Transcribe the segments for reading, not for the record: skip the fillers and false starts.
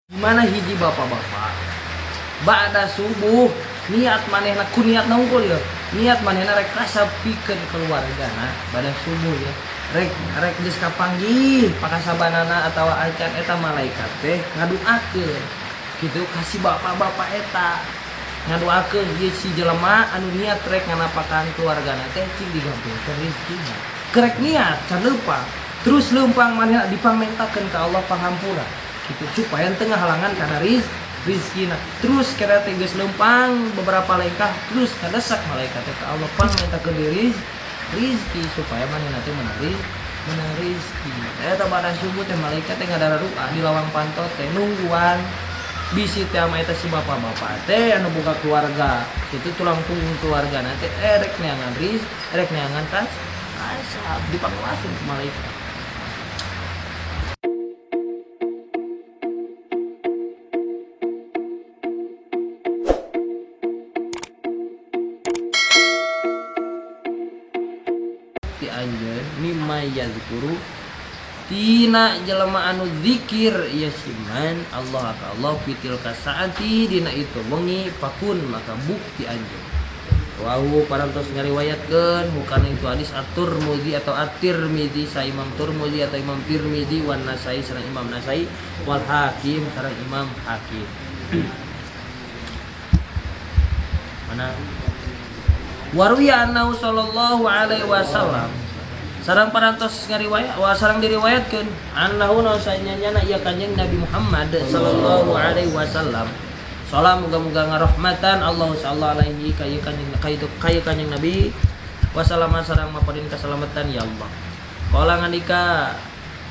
Gimana hiji bapak-bapak ba'da subuh niat manehna ku niat unggul ya, niat manehna rek kasab pikeun keluargana ba'da subuh ya, rek rek geus kapanggih pakasabanana atawa acan, eta malaikat teh ngaduakeun kitu ka si bapak-bapak eta, ngaduakeun ieu si jelema anu niat rek nganapakan keluargana teh cing digampilkeun rezekina. Kerek niat can leumpang, terus leumpang manehna dipangmentakeun ka Allah pangampura gitu supaya teu ngahalangan kana rizkina. Terus kira teh geus leumpang beberapa lengkah, terus ngadesak malaikat teh ka Allah pangmentakeun diri rizki supaya manehna teh menang rizki. Eta pada subuh teh malaikat teh ngadararua di lawang panto teh nungguan bisi teh ama eta si bapak-bapak teh anu boga keluarga itu tulang punggung keluarga nanti rek neangan rek neangan kas kasab dipanguasin ku malaikat. Ti anjeun mimma yazkuru tina jelema anu zikir ya siman Allah ka Allah fitil kasaati dina itu wengi pakun maka bukti anjeun. Wahu parantos ngariwayatkeun hukana itu hadis At-Tirmidzi atau At-Tirmidzi sa Imam Tirmidzi atau Imam Tirmidzi wan Nasai sareng Imam Nasai wal Hakim sareng Imam Hakim. Mana waruya annahu sallallahu alaihi wasallam sareng parantos ngariwayat wa sareng diriwayatkeun annahu nausanyana ieu Kanjeng Nabi Muhammad sallallahu alaihi wasallam. Salam muga-muga ngarahmatan Allah sallallahu alaihi ka ieu Kanjeng ka ieu Kanjeng Nabi wasallam sareng maparin kasalamatan ya Allah. Qala ngandika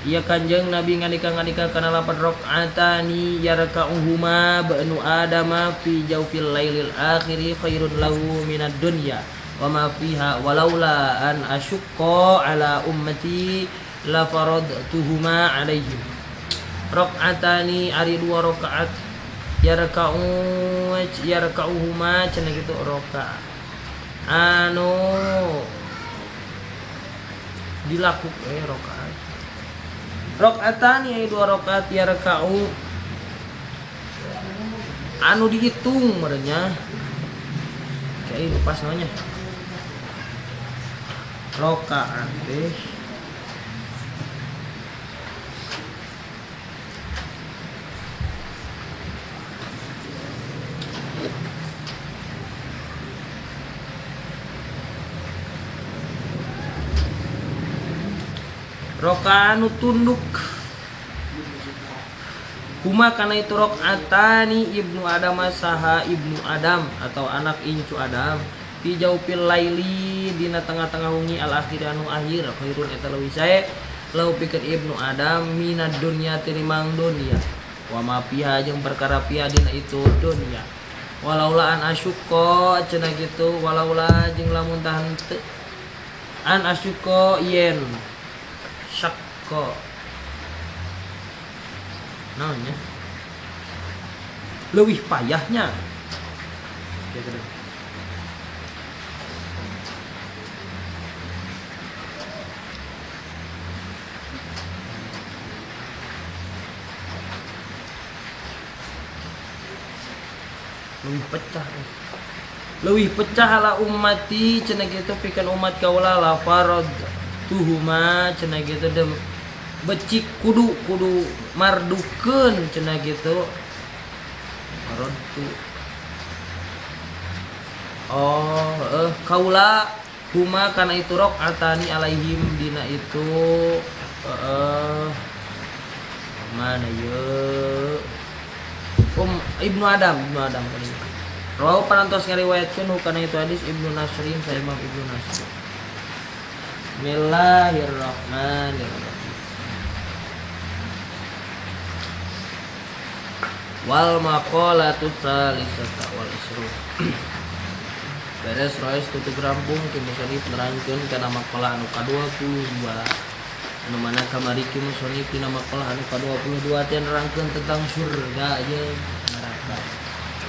ieu Kanjeng Nabi ngandika kana lapan rakaatani yarka'uhuma banu adama fi jawfil lailil akhiri khairun lahu minad dunya wa ma fiha walaula an asyqa ala ummati la faradtuhuma alaihim. Rakaatani ari dua rakaat yarka'uhuma cenah kitu rakaat anu dilakukan rakaat rakaatani ari dua rakaat yarka'u anu dihitung merenya kayak ini pas namanya rakaat teh rakaat anu tunduk huma kana itu rakaatani ibnu Adam saha ibnu Adam atau anak incu Adam fi jaupil laili dina tengah-tengah wengi al akhir anu akhir khairun eta leuwih sae lau pikeun ibnu Adam minad dunya tinimang dunya wa ma fiha jeung perkara fiha dina itu dunya walaula an asyqa cenah kitu walaula jeung lamun tah henteu an asyqa yen syaqqa naonnya leuwih payahnya gitu. Leuwih pecah leuwih pecah ala ummati cenah kitu pikeun umat kaula la farad tuhuma cenah kitu dem becik kudu kudu mardukeun cenah kitu mardu oh kaula huma kana itu rakaatani alaihim dina itu mana ye Ibnu Adam tadi. Rawahu parantos ngariwayatkeun hukana itu hadis Ibnu Nasrin sa Imam Ibnu Nasrin. Bismillahirrahmanirrahim. Wal maqalatu tsalisata wal isrun. Beres roes tutup rampung ki musannif nerangkeun kana maqalah anu ka-22. Anu mana kamari ki musannif dina maqalah anu ka-22 teh nerangkeun tentang surga jeung neraka.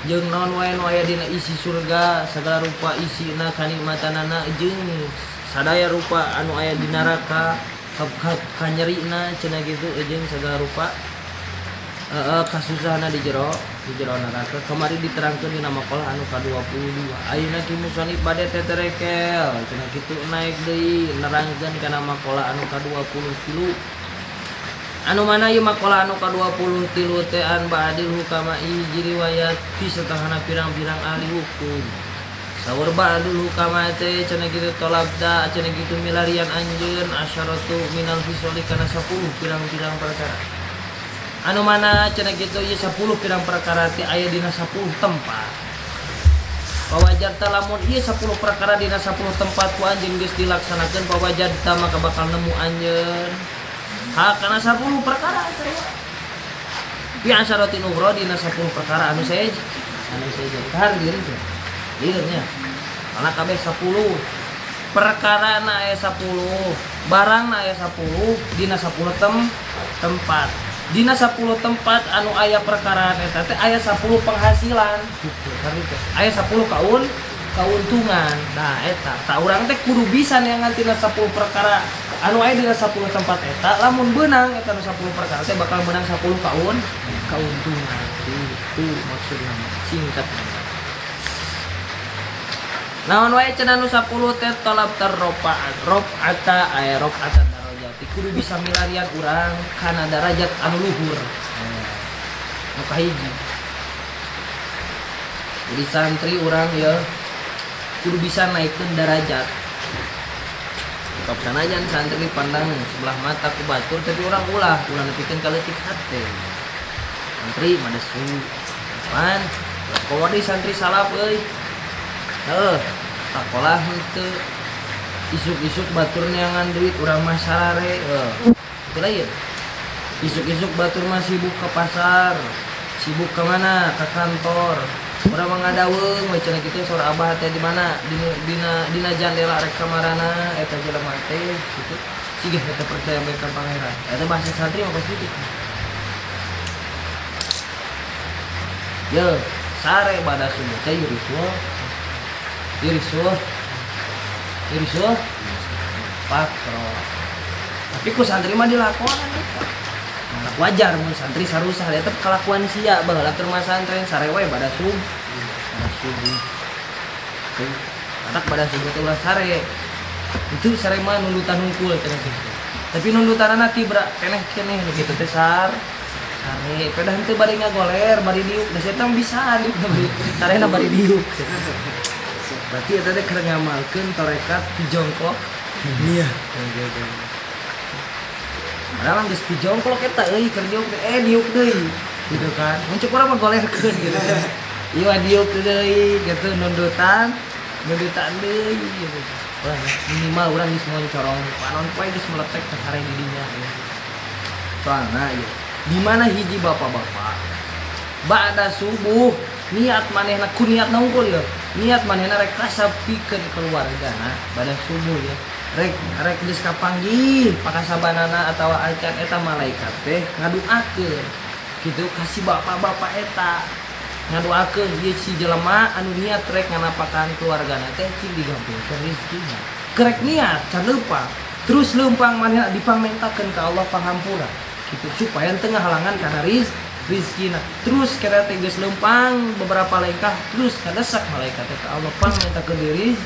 Jeung naon wae nu aya dina isi surga, sagala rupa isina kanikmatanana jeung sadaya rupa anu aya di neraka kanyerina cenah kitu jeung sagala rupa Kasusahna di jero neraka kamari diterangkeun dina maqalah anu ka-22. Ayeuna ki musonif bade teterekel cenah kitu naik deui nerangkeun kana maqalah anu ka-23. Anu mana ieu maqalah anu ka-23 teh an ba'dil hukama hiji riwayat ti satahana pirang-pirang ahli hukum. Saur ba'dul hukama teh cenah kitu tolabda cenah kitu milarian anjeun asyaratu minal fisoli kana 10 pirang-pirang perkara. Anu mana cenah kitu ieu 10 pirang perkara teh aya dina 10 tempat. Pawajarta lamun ieu 10 perkara dina 10 tempat ku anjeun geus dilaksanakeun pawajarta maka bakal nemu anjeun. Ha kana 10 perkara sarua. Bi asyaratin ukhra dina 10 perkara anu sejen. Anu sejen kahar diri teh. Lieur nya. Karena kabeh 10 perkara na aya 10, barang na aya 10 dina 10 tempat. Dina 10 tempat anu aya perkara eta teh aya 10 penghasilan gitu kan aya 10 kauntungan. Nah eta tak urang teh kudu bisa neangan tina 10 perkara anu aya dina 10 tempat eta lamun beunang eta nu 10 perkara teh bakal menang 10 kauntungan. Itu maksudna singkat. Naon wae cenah nu 10 teh tolab terrofaat rofata aya rofata darajat kudu bisa milarian urang kana darajat anu luhur. Nu kahiji. Jadi santri urang ya kudu bisa naikkeun darajat. Sok sanajan santri dipandang sebelah mata ku batur tapi urang ulah nepikeun ka leutik hate. Santri mah desu. Pan, komo deui santri salaf euy. Heuh, sakolah henteu. Isuk-isuk batur neangan duit urang mah sarare heuh. Itu lain. Isuk-isuk batur mah sibuk ke pasar, sibuk ke mana? Ke kantor. Urang mah ngadaweung we cenah kitu saur abah teh di mana? Dina jandela rek ka marana eta jelema teh kitu. Sigeh eta percaya bae ka pangeran. Eta bahasa santri mah pasti kitu. Ye, sare bada subuh teh yurisuh. Yurisuh. Yurisuh. Pakro. Tapi ku santri mah dilakonan eta. Nah, wajar mun santri sarusah eta kalakuan sia baheula keur masantren sare we bada subuh. Bada subuh. Tuh, anak bada subuh teh ulah sare. Itu sare mah nundutan hungkul cenah kitu. Tapi nundutanana tibra keneh-keneh nu kitu teh sare. Pedah henteu bari ngagoler, bari diuk, da setan bisa diuk sarena bari diuk. Berarti eta teh keur ngamalkeun tarekat pijongklok. Iya. Padahal geus pijongklok eta euy keur diuk diuk deui gitu kan. Mun cek urang mah golerkeun gitu. Ieu mah diuk deui gitu nundutan deui gitu. Urang minimal urang geus moncorong panon poe geus meletek ka sare di dinya. Soalna ieu di mana hiji bapak-bapak ba'da subuh niat manehna ku niatna unggul ya. Niat manehna rek kasab pikeun keluargana bada subuh ya. Rek geus kapanggih pakasabanana atawa acan eta malaikat teh ngaduakeun kitu ka si bapak-bapak eta. Ngaduakeun ieu si jelema anu niat rek nganapakan keluargana teh cing digampilkeun rezekina. Kerek niat can leumpang. Terus leumpang manehna dipangmentakeun ka Allah pangampura kitu supaya teu ngahalangan kana rizkina. Terus kira teh geus leumpang beberapa lengkah terus ngadesak malaikat teh ka Allah pangmentakeun diri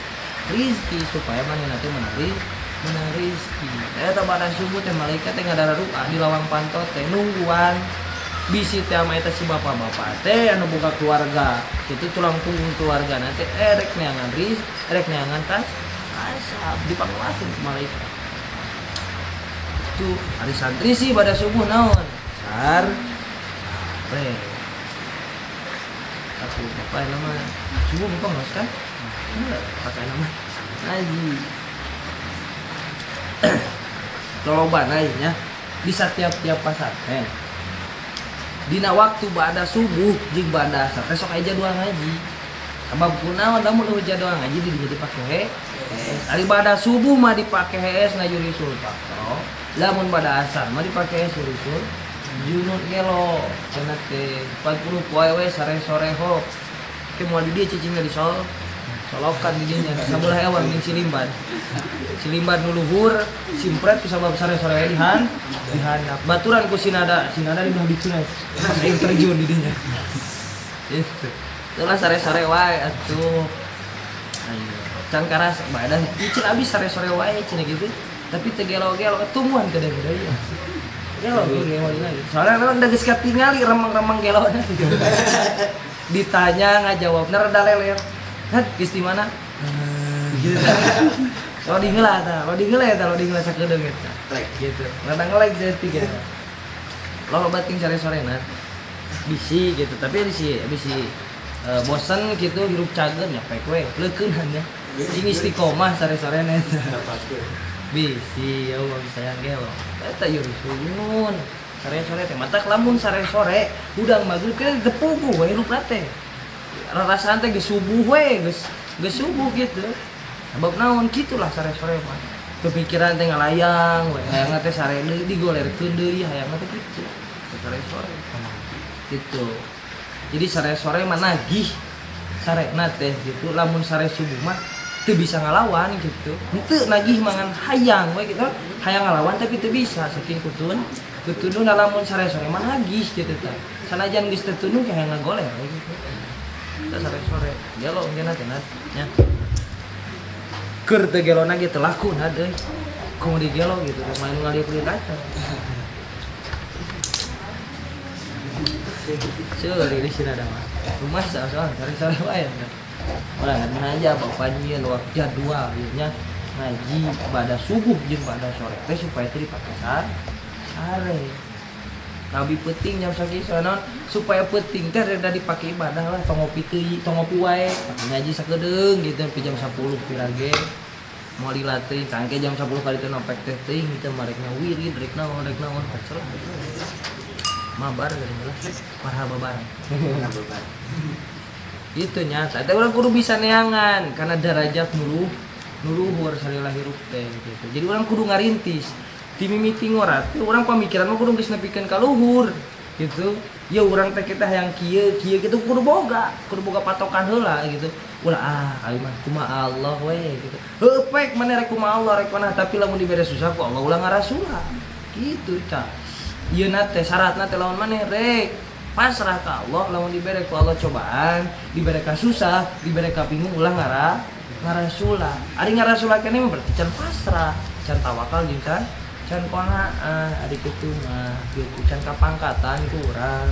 rizki supaya manehna teh menang rizki. Eta bada subuh teh malaikat teh ngadararua di lawang panto teh nungguan bisi teh ama eta si bapak-bapak teh anu boga keluarga kitu tulang punggung keluargana teh rek neangan rek neangan kasab dipanguaseun ku malaikat. Itu hari santri sih pada subuh naon sar re aku bapak nama subuh bapak nggak kan enggak pakai nama ngaji loloba naiknya di setiap-tiap pasantren dina waktu ba'da subuh jeung ba'da asar teh sok aya jadwal ngaji sabab kunaon lamun eueuh jadwal ngaji di dinya dipake hees ari ba'da subuh mah dipake hees na yurisul faqra lamun ba'da asar mah dipake hees yurisul junun gelo cenah teh 40 poe we sare sore ho ke moal di dieu cicingna di sol Solokan didinya sabelah ewang jeung Silimban. Silimban nu luhur simpret ku sabab sare-sore dihan dihandap. Baturan ku Sinada, Sinada di belah ditu pas aing terjun didinya. Gitu. Itulah sare-sore wae atuh. Ayo. Can karas badan icin abis sare-sore wae cenah gitu. Tapi teu gelo-gelo tumbuhan ke deui. Gelo ge lagi. Soalnya kan udah geus katingali remang-remang gelona. Ditanya ngajawabna rada leler. Nah, geus di mana? Gitu. Loading heula tah, loading heula eta, loading heula sakedeung eta. Gitu. Rada ngelag jadi gitu. Lo bating sare-sorena. Bisi gitu, tapi bisi bisi bosen gitu hirup cager nya pek we, leukeunan nya. Cing istiqomah sare-sorena eta. Bisi ya Allah sayang gelo. Eta ieu rusuhun. Sare-sore teh matak lamun sare-sore hudang magrib teh tepuguh we hirup teh. Rarasaan teh geus subuh we, geus geus subuh gitu. Sabab naon kitulah sare-sore mah. Kepikiran teh ngalayang we, hayangna teh sare deui digolerkeun deui hayangna teh kitu. Sare-sore. Gitu. Jadi sare-sore mah nagih sarena teh gitu, lamun sare subuh mah teu bisa ngalawan gitu. Henteu nagih mangan hayang we gitu. Hayang ngalawan tapi teu bisa saking kutun. Kutunduna lamun sare-sore mah nagih gitu tah. Sanajan geus teu tunduh hayang ngagoler we gitu. Tah sare-sore gelo engkeuna teh nya. Keur teu gelona ge teu laku nah deui. Komo di gelo gitu main ngaliuk-liuk aja. Seuri di sini ada mah. Rumah soal sare-sore wae. Ulah aja bapak nyieun waktu jadwal ieu nya ngaji pada subuh jeung pada sore teh supaya teu dipake sare. Nabi peuting jam sakieu naon supaya peuting teh reda dipake ibadah lah tong ngopi teuing tong ngopi wae pake ngaji sakedeung gitu sampai jam 10 pirage moal lila teuing tangke jam 10 kali teh nopek teh teuing gitu marekna wirid rek naon terserah. Mabar geuning lah marhaba bareng. Marhaba. Itu nyata. Teh urang kudu bisa neangan karena derajat nu luhur salila hirup teh gitu. Jadi urang kudu ngarintis. Ti mimiti ngora teh urang pamikiran mah kudu geus nepikeun ka luhur gitu. Ya urang teh kita hayang kieu kieu gitu kudu boga patokan heula gitu. Ulah ah aing mah kumaha Allah we gitu. Heuh pek maneh rek kumaha Allah rek manah tapi lamun dibere susah ku Allah ulah ngarasula. Gitu cah. Ieu na teh syaratna teh lamun maneh rek pasrah ka Allah lamun dibere ku Allah cobaan, dibere ka susah, dibere ka bingung ulah ngarasula. Ari ngarasula keneh mah berarti can pasrah, can tawakal jeung can qanaah ari kitu mah gitu can kapangkatan ku urang.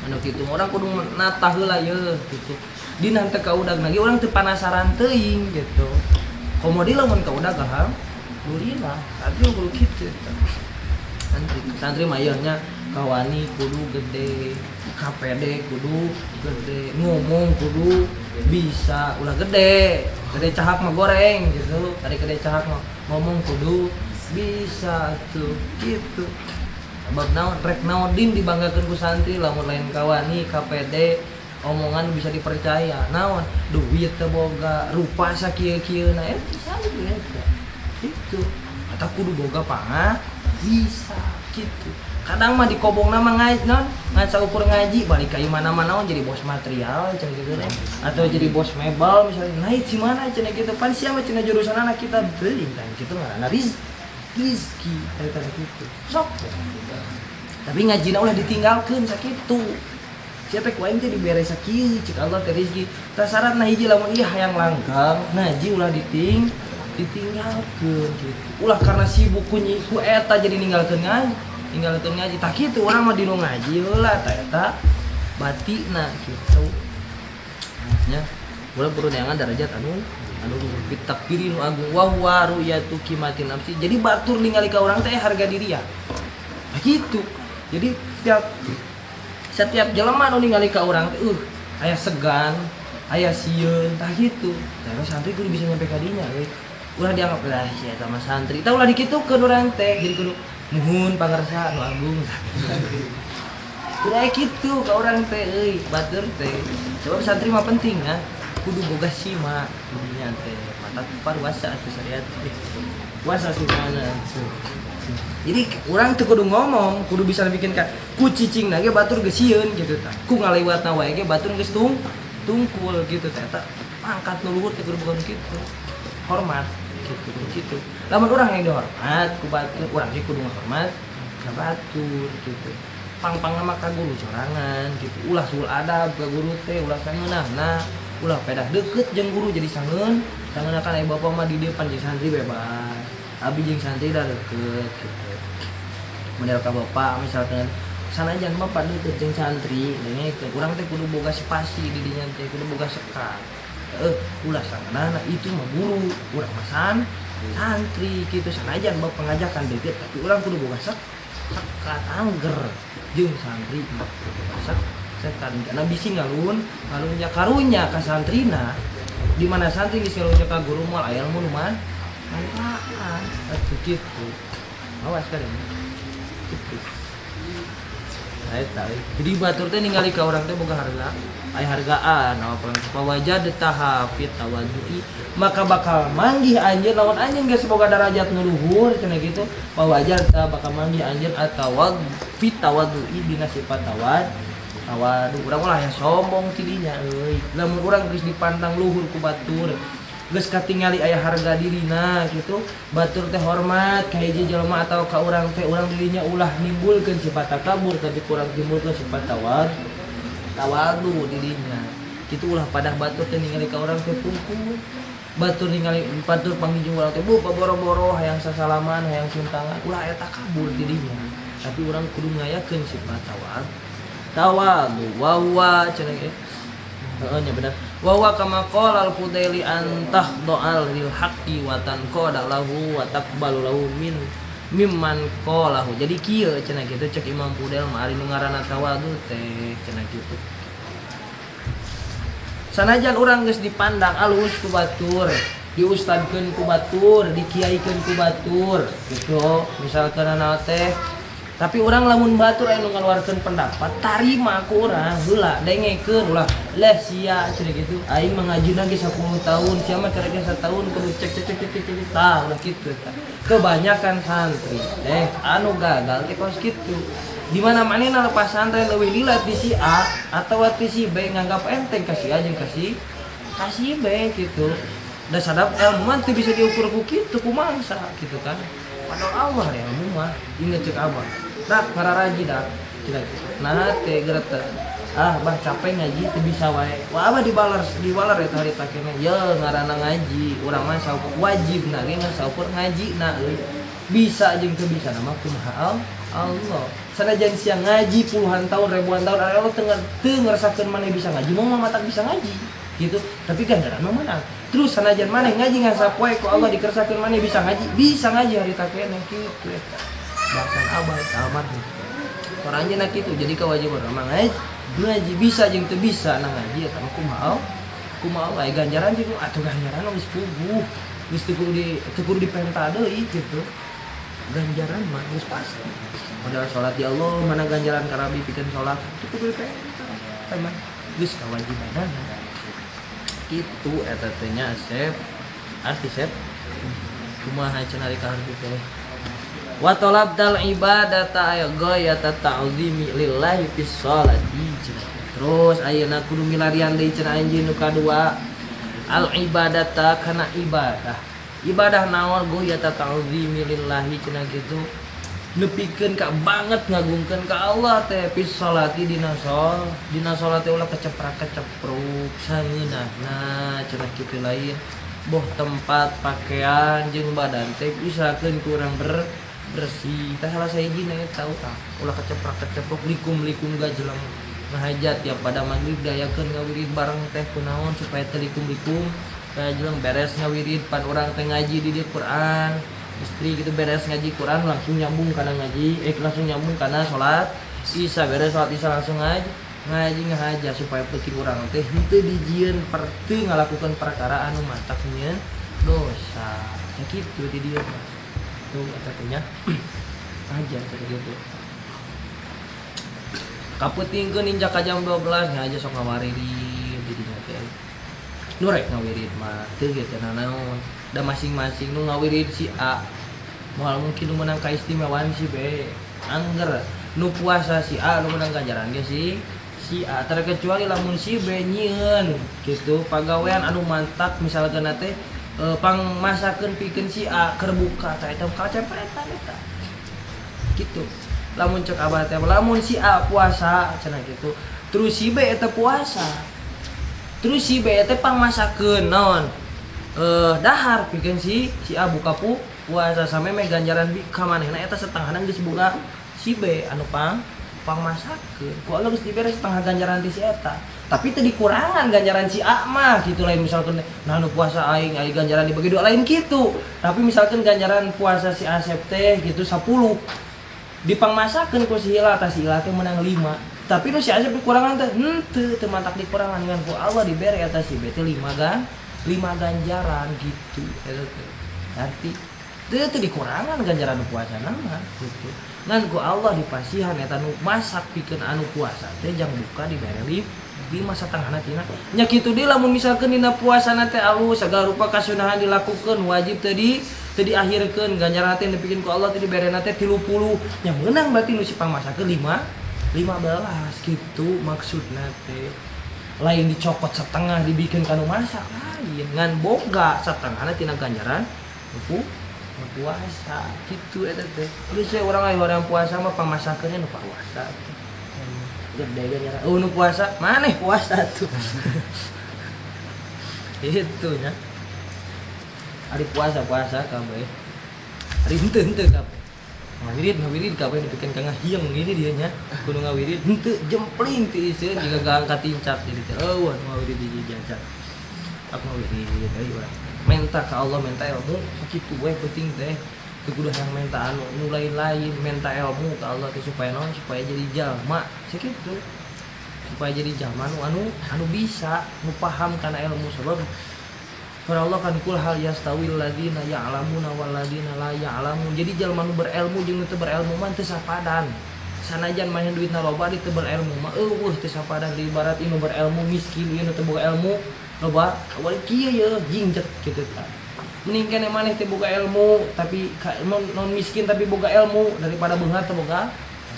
Anu kitu urang kudu natah heula yeuh gitu. Dina teu kaudag lagi urang teu panasaran teuing gitu. Komo di lamun kaudag alhamdulillah. Tapi kudu kitu. Santri mah ieu nya kawani kudu gede, KPD kudu gede, ngomong kudu bisa, ulah gede, gede cahak mah goreng gitu, tadi gede cahak mah ngomong kudu bisa tuh gitu. Sebab naon rek naon din dibanggakeun ku santri lamun lain kawani KPD omongan bisa dipercaya, naon duit teu boga, rupa sakieu-kieuna eta santri eta. Gitu. Atau kudu boga panga bisa gitu. Kadang mah dikobongna mah ngaji naon, ngan saukur ngaji balik ka imah naon jadi bos material cenah gitu teh. Atau jadi bos mebel misalnya naik di mana cenah gitu. Pan sia mah cenah jurusanana kita beuling kan kitu ngaranna rizki eta sakitu. Sok. Tapi ngajina ulah ditinggalkeun sakitu. Sia teh ku aing teh dibere sakieu cek Allah teh rizki. Tah syaratna hiji lamun ieu hayang langkang ngaji ulah ditinggalkeun gitu. Ulah karena sibuk ku eta jadi ninggalkeun ngaji, ninggalkeun ngaji. Tah kitu urang mah dinu ngaji heula tah eta batina gitu. Nya, urang kudu neangan derajat anu luhur bitakbiri nu agung wa huwa ru'yatu qimatin nafsi. Jadi batur ningali ka urang teh harga diri ya. Nah gitu. Jadi setiap jelema anu ningali ka urang teh aya segan, aya sieun tah kitu. Tah santri kudu bisa nyampe ka dinya euy. Ulah dianggap lah si eta mah santri. Tah ulah dikitukeun urang teh. Jadi kudu nuhun pangersa nu agung. Ulah kitu ka urang teh euy, batur teh. Sebab santri mah penting ya. Kudu boga sima kudunya teh. Mata paruasa atuh syariat. Puasa simana tuh. Jadi urang teu kudu ngomong, kudu bisa bikin ka ku cicing na ge batur geus sieun gitu tah. Ku ngalewatna wae ge batur geus tungkul gitu teh eta. Pangkat nu luhur teh kudu boga nu kitu. Hormat gitu gitu. Lamun urang yang dihormat ku batur, urang ge kudu ngahormat ka batur gitu. Pang-pangna mah ka guru sorangan gitu. Ulah suul adab ka guru teh, ulah sangeunahna, ulah pedah deukeut jeung guru jadi sangeun. Sangeunah kan aya bapak mah di dieu pan jeung santri bebas. Abi jeung santri da deukeut gitu. Model ka bapak misalkan sanajan bapak deukeut jeung santri, dengekeun urang teh kudu boga spasi di dinya teh, kudu boga sekat. Ulah sangeunahna itu mah guru, urang mah santri gitu. Sanajan bapak ngajakan deukeut tapi urang kudu boga sekat angger jeung santri mah kudu boga sekat. Karena bisi ngalun karunya ka santrina, di mana santri geus ngalun ka guru moal aya ilmu nu manfaat atuh kitu. Awas kan gitu. Nah, eta. Jadi batur teh ningali ka urang teh boga harga, aya hargaan apa wajad tahafit tawadui, maka bakal manggih anjeun lawan anjeun geus boga darajat nu luhur cenah kitu. Wajad ta bakal manggih anjeun atawad fit tawadui dina sifat tawadu. Urang ulah yang sombong tidinya euy. Lamun urang geus dipandang luhur ku batur, geus katingali aya harga dirina gitu, batur teh hormat ka hiji jelema atau ka urang teh, urang dirinya ulah nimbulkeun sifat takabur tapi kurang timbulkeun sifat tawadu dirinya gitu. Ulah padah batur teh ningali ka urang teh pungkul, batur ningali batur panggih urang teh bu boro-boro hayang sasalaman hayang cium tangan, ulah aya takabur dirinya, tapi urang kudu ngayakeun sifat tawadu. Wa huwa cenah ge heeh nya bener. Wa huwa kama qala al-Fudaili antah do'al lil haqqi wa tanqada lahu wa taqbalu lahu min mimman qalahu. Jadi kieu cenah kitu cek Imam Fudail mah ari nu ngaranna tawadu teh cenah kitu. Sanajan urang geus dipandang alus ku batur, diustadkeun ku batur, dikiaikeun ku batur gitu misalkan naon teh, tapi urang lamun batur aya nu ngaluarkeun pendapat tarima ku urang heula dengekeun ulah leh sia cenah kitu. Aing mah ngajina ge 10 tahun sia mah karek satahun kudu cek cek cek cek cek tah ulah kitu tah. Kebanyakan santri teh anu gagal teh kos kitu. Di mana manehna lepas santren leuwih lila ti si A atawa ti si B nganggap enteng ka si A jeung ka si B gitu. Da sadap ilmu mah teu bisa diukur ku kitu ku mangsa gitu kan. Padahal Allah ilmu mah inget cek abah. Dak pararaji dak kira nah teh geretet ah bah capek ngaji teu bisa wae. Wah abah dibalar eta harita keneh. Ye ngaranna ngaji urang mah saukur wajibna ge ngan saukur ngajina euy. Bisa jeung teu bisa mah kumaha Allah. Sanajan sia ngaji puluhan tahun ribuan tahun Allah teu ngerasakeun maneh bisa ngaji moal mah tak bisa ngaji gitu. Tapi ganjaran mah menang. Terus sanajan maneh ngaji ngan sapoe ku Allah dikersakeun maneh bisa ngaji harita keneh kitu eta. Bahasan abah eta almarhum. Orangnya nak itu jadi kewajiban urang ngaji bisa jeung teu bisa nah ngaji eta mah kumaha aya ganjaran jeung atuh ganjaran geus puguh geus teu kudu dipenta deui gitu. Ganjaran mah geus pasti. Padahal salat ya Allah mana ganjaran ka Rabbi pikeun salat teu kudu dipenta. Eta mah geus kewajibanana. Kitu eta teh nya Asep. Arti Sep kumaha cenah ari ka harti teh. Wa talabtal ibadata ghayata ta'zimi lillahi fis sholati. Terus ayeuna kudu milarian deui cenah anjeun nu kadua al ibadata kana ibadah. Ibadah naon ghayata ta'zimi lillahi cenah kitu nepikeun ka banget ngagungkeun ka Allah teh fis sholati dina salat teh ulah keceprak-kecepruk sangeunahna cenah kitu lain boh tempat pakaian jeung badan teh usahakeun kurang bersih. Tah salah sahiji na eta tah ulah keceprak-kecepruk likum-likum gajeleng ngahajat tiap pada maghrib dayakeun ngawirid bareng teh kunaon supaya teu likum-likum gajeleng beres ngawirid pan urang teh ngaji di dieu Quran istri gitu beres ngaji Quran langsung nyambung kana ngaji langsung nyambung kana salat isya beres salat isya langsung ngaji ngahaja supaya peuting urang teh henteu dijieun teu ngalakukeun perkara anu matak nyieun dosa. Sakitu di dieu mah. Tuh eta teh nya aja teh gitu. Kapeutingkeun injak ka jam 12 nya aja sok ngawaridin di dinya teh. Nu rek ngawirid mah teu ge teh nanaon. Da masing-masing nu ngawirid si A moal mungkin nu menang kaistimewaan si B. Angger nu puasa si A nu menang ganjaran ge si Si A terkecuali lamun si B nyieun gitu pagawean anu mantak misalkan teh pangmasakeun pikeun si A keur buka tah eta kacepretan eta gitu. Lamun cek abah teh lamun si A puasa cenah gitu terus si B eta puasa terus si B teh pangmasakeun naon dahar pikeun si A buka puasa sampe me ganjaran bi ka manehna eta setengahna geus boga si B anu pangmasakeun ku Allah geus dibere setengah ganjaran ti si eta tapi teu dikurangan ganjaran si A mah gitu lain misalkan nah nu puasa aing aya ganjaran dibagi dua lain gitu tapi misalkan ganjaran puasa si Asep teh gitu 10 dipangmasakeun ku si Hila tah si Hila teh menang 5 tapi nu si Asep dikurangan teh henteu teu mantak dikurangan ngan ku Allah dibere eta si B teh 5 ganjaran gitu eta teh arti teu dikurangan ganjaran puasa mah gitu ngan ku Allah dipasihan eta nu masak pikeun anu puasa teh jang buka dibere 5 satengahna tina nya kitu deui lamun misalkeun dina puasana teh alus sagala rupa kasunahan dilakukeun wajib teh teu diakhirkeun ganjaran teh dipikeun ku Allah teh diberena teh 30 nya meunang berarti nu si pangmasakeun 5 15 gitu maksudna teh lain dicokot setengah dibikin kanu masak lain ngan boga setengahna tina ganjaran nu puasa gitu eta teh. Geus we urang aya urang puasa mah pangmasakeunnya nu puasa tuh. Gede ganjaran. Oh nu puasa, maneh puasa tuh. Itu nya. Ari puasa-puasa kabeh. Ari henteu kabeh. Ngawirid kabeh dipikeun ka ngahieng gini dia nya. Kudu ngawirid henteu jempling ti iseun jiga gaang katincak jadi teh. Eueuh ngawirid di jajan. Aku ngawirid euy urang. Menta ka Allah menta ilmu sakitu we penting teh. Teu kudu hayang menta anu nu lain-lain, menta ilmu ka Allah teh supaya naon supaya jadi jalma sakitu. Supaya jadi jalma anu bisa, nu paham kana ilmu sebab Para Allah kan kul hal yastawil ladzina ya'lamuna wal ladzina la ya'lamun. Jadi jalma nu berilmu jeung nu teu berilmu mah teu sapadan. Sanajan maneh duitna loba di teu berilmu mah eueuh teu sapadan di ibarat ieu nu berilmu miskin ieu nu teu boga ilmu loba awal kieu ye jingjet kitu tah. Mending keneh maneh teu boga ilmu tapi non miskin tapi boga ilmu daripada beunghar teu boga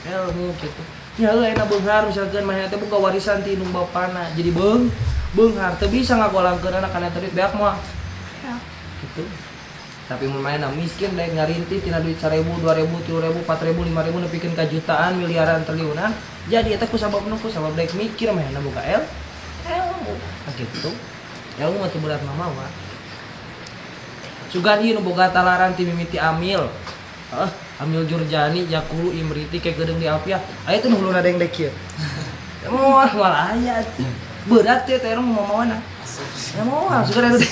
ilmu kitu. Nya heuh ayeuna beunghar misalkeun maneh teh boga warisan ti indung bapana jadi beunghar teu bisa ngagolangkeun anak kana duit beak mah gitu. Tapi mun manehna miskin daek ngarintih tina duit 1000, 2000, 3000, 4000, 5000 nepikeun ka jutaan, miliaran, triliunan. Jadi eta ku sabab nu ku sabab daek mikir manehna boga ilmu. Nah gitu. Ilmu mah teu berat mamawa. Sugan ieu nu boga talaran ti mimiti amil. Heuh, amil Jurjani Jakulu Imriti ke geudeung di Alfiah. Aya teh nu huluna dengdek kieu. Moal moal aya atuh. Berat teh teh mau mawana. Ya moal sugan eta.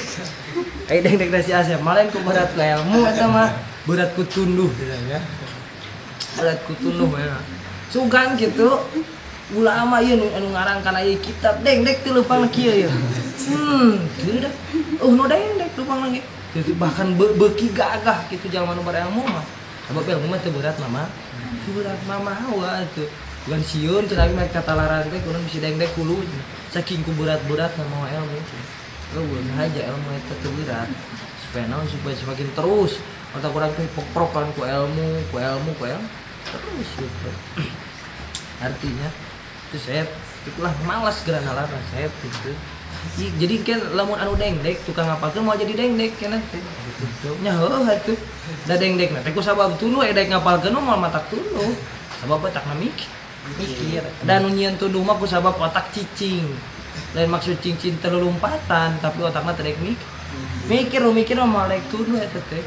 Ai dengdek da si Asep, malain ku berat ku ilmu eta mah berat ku tunduh gitu ya. Berat ku tunduh mah. Sugan kitu ulama ieu anu ngarang kana ieu kitab dengdek teh leupang kieu ieu. Kieu dah. Nu dengdek leupang lagi. Jadi bahkan beuki gagah kitu jalma nu berilmu mah. Sabab ilmu mah teu berat mama. Teu berat mama hawa atuh. Bukan sieun cenah abi mah katalaran teh kudu bisi dengdek hulu. Saking ku berat-berat mawa ilmu. Eueuh haja ilmu eta teu berat. Supaya naon supaya semakin terus otak urang teh poprokan ku ilmu, ku ilmu, ku ilmu terus gitu. Artinya itu saya itulah malas geura nalarna saya gitu. Jadi kan lamun anu dengdek tukang ngapalkeun moal jadi dengdek cenah teh gitu. Nya heuh atuh. Da dengdekna teh ku sabab tunduh edek ngapalkeun moal matak tunduh. Sabab otakna mikir. Da nu nyieun tunduh mah ku sabab otak cicing. Lain maksud cincin terlumpatan tapi otakna teh dek mikir nu mikir mah moal dek tunduh eta teh.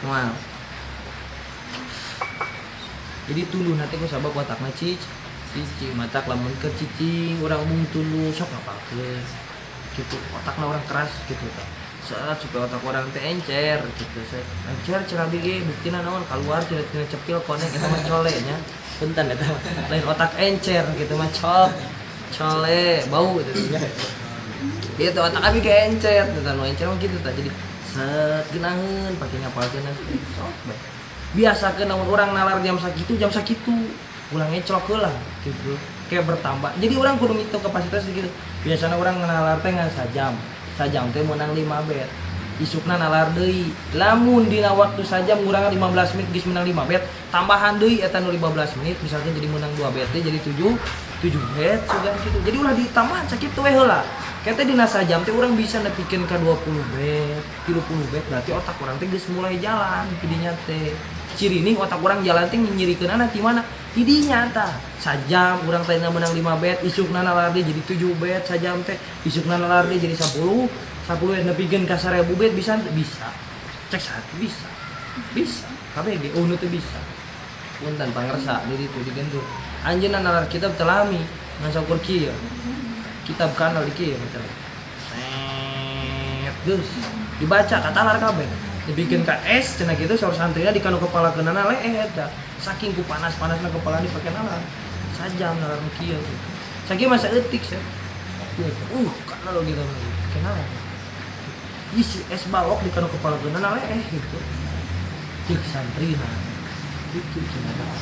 Moal. Jadi tunduh na teh ku sabab otakna cicing matak lamun keur cicing urang mung tunduh sok ngapalkeun gitu otakna orang keras gitu tah saat supaya otak orang teh encer gitu saya encer cenah ge buktina naon kaluar cenah tina cepil koneng eta mah cole nya punten eta lain otak encer gitu mah cole bau gitu nya itu otak abi ge encer tah nu encer mah gitu tah jadi set geunaheun pake ngapalkeun sok bae biasakeun lamun urang nalar jam sakitu ulang ngeclok heula gitu kayak bertambah. Jadi orang kudu ngitung kapasitas gitu. Biasanya orang nalar teh ngan sajam. Sajam teh meunang 5 bet. Isukna nalar deui. Lamun dina waktu sajam ngurangan 15 menit geus menang 5 bet, tambahan deui eta nu 15 menit misalkan jadi menang 2 bet jadi 7 bet sugan kitu. Jadi ulah ditambahan sakitu we heula. Kete dina sajam teh urang bisa nepikeun ka 20 bet, 30 bet berarti otak urang teh geus mulai jalan tidinya teh. Cirining otak urang jalan teh nyirikeunana ti mana? Tidinya tah. Sajam urang teh menang 5 bet, isukna nalar deui jadi 7 bet sajam teh, isukna nalar deui jadi 10 bet nepikeun ka 1000 bet bisa bisa. Cek satu bisa. Bisa. Kabeh ge nu teu bisa. Punten pangersa di ditu digendur. Anjeunna nalar kitab telami ngan saukur kieu. Kitab kanal di kieu macam. Set geus dibaca katalar kabeh. Dibikin ka es cenah kitu saur santrina di kanu kepala keunana leeh eta. Saking ku panas-panasna kepala dipake nalar. Sajam nalar nu kieu gitu. Sakieu masa eutik sia. Kanal gitu kenal. Isi es balok di kanu kepala keunana leeh gitu. Cik santrina. Gitu cenah.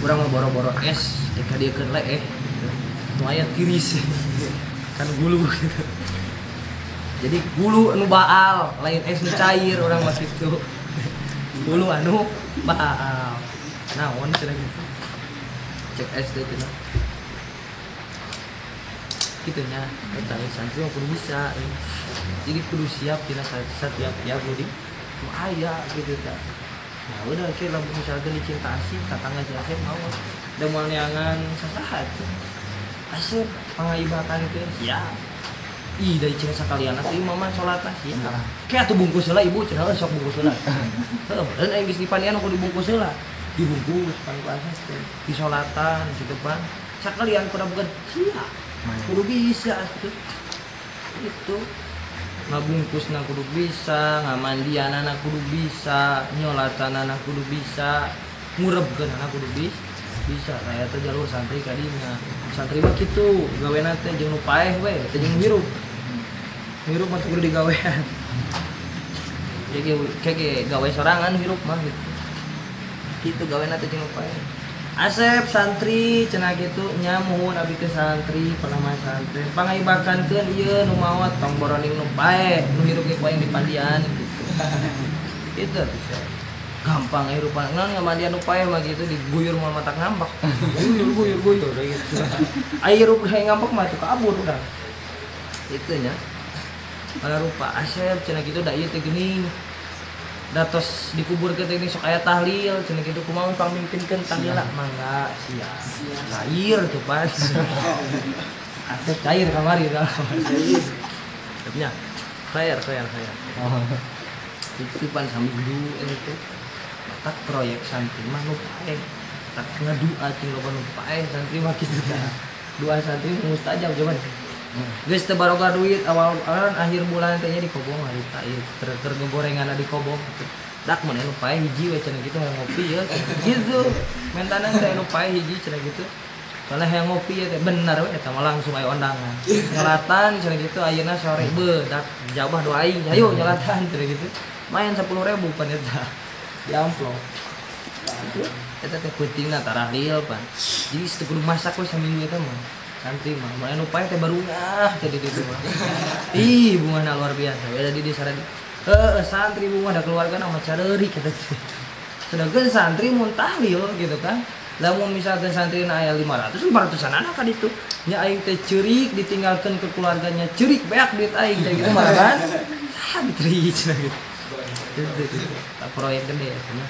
Urang mah boro-boro es dikadiekeun leeh gitu. Nu aya tiris kan gulu gitu. Jadi gulu anu baal, lain es nu cair urang mah kitu. Gulu anu baal. Naon cenah gitu. Cek es teh cenah. Kitu nya, eta santri mah kudu bisa. Jadi kudu siap dina setiap-tiap nu di nu aya gitu tah. Nah udah oke lamun misalkan dicinta asih tatangga si Asep mau da moal neangan sasaha tuh. Asep pangaibakan teh siap. Ih dari cenah sakalian atuh imah mah salatna siap. Ke atuh bungkus heula ibu cenah sok bungkus heula. Heuh meureun aing geus dipanian kudu dibungkus heula. Dibungkus pan ku Asep teh. Disolatan kitu pan. Sakalian kudu bukan siap. Kudu bisa atuh. Itu ngabungkusna kudu bisa, ngamandianana kudu bisa, nyolatanana kudu bisa, ngurebkeunana kudu bisa. Nah eta jalur santri kadinya. Santri mah kitu, gawena teh jeung nu paeh we, teh jeung hirup. Hirup mah kudu digawean. Jadi kege gawe sorangan hirup mah gitu. Kitu gawena teh jeung nu paeh. Asep santri cenah kitu nya muhun abi teh santri pernah santri pangaibakankeun ieu nu maot tong boroning nu paeh nu hirup ge ku aing dipandian gitu. Itu bisa. Gampang hirupan naon ngamandian nu paeh mah gitu diguyur moal matak ngambek. Guyur guyur guyur gitu. Ai hirup hayang ngambek mah tuh kabur urang. Itu nya. Pada rupa Asep cenah kitu da ieu teh geuning. Datos dikubur ke ini sok aya tahlil cenah kitu kumaha pangmimpinkeun tahlil mangga siap. Cair tuh pas. Asep cair kamari kalau. Nya. Khair. Itu pan saminggu itu. Tak proyek santri mah nu paeh. Tak ngadua cing loba nu paeh santri mah kitu tah. Doa santri mustajab coba. Geus teu baroga duit awal akhir bulan teh nya dikobong harita ieu keur gorenganna dikobong gitu. Dak mun anu paeh hiji we cenah kitu hayang ngopi ye gitu. Mentanan teh anu paeh hiji cenah kitu. Soalna hayang ngopi ye teh bener we eta mah langsung aya undangan. Nyolatan cenah kitu ayeuna sore beuh dak jabah doa aing hayu nyolatan cenah kitu. Main 10.000 pan eta. Di amplop. Itu eta teh peutingna tarahlil pan. Jadi teu kudu masak we saminggu eta mah. Santri mah, mun anu paeh teh barungah teh di ditu mah. Ih, bungahna luar biasa. Beda di desa tadi. Heuh, santri bungah da keluargana mah careurik eta teh. Sedangkan santri mun tahlil gitu kan. Lamun misalkan santrina aya 500, 500-an anak ka ditu. Nya aing teh ceurik ditinggalkeun ke keluarganya, ceurik beak duit aing teh gitu mah kan. Santri cenah gitu. Tak proyek gede nya.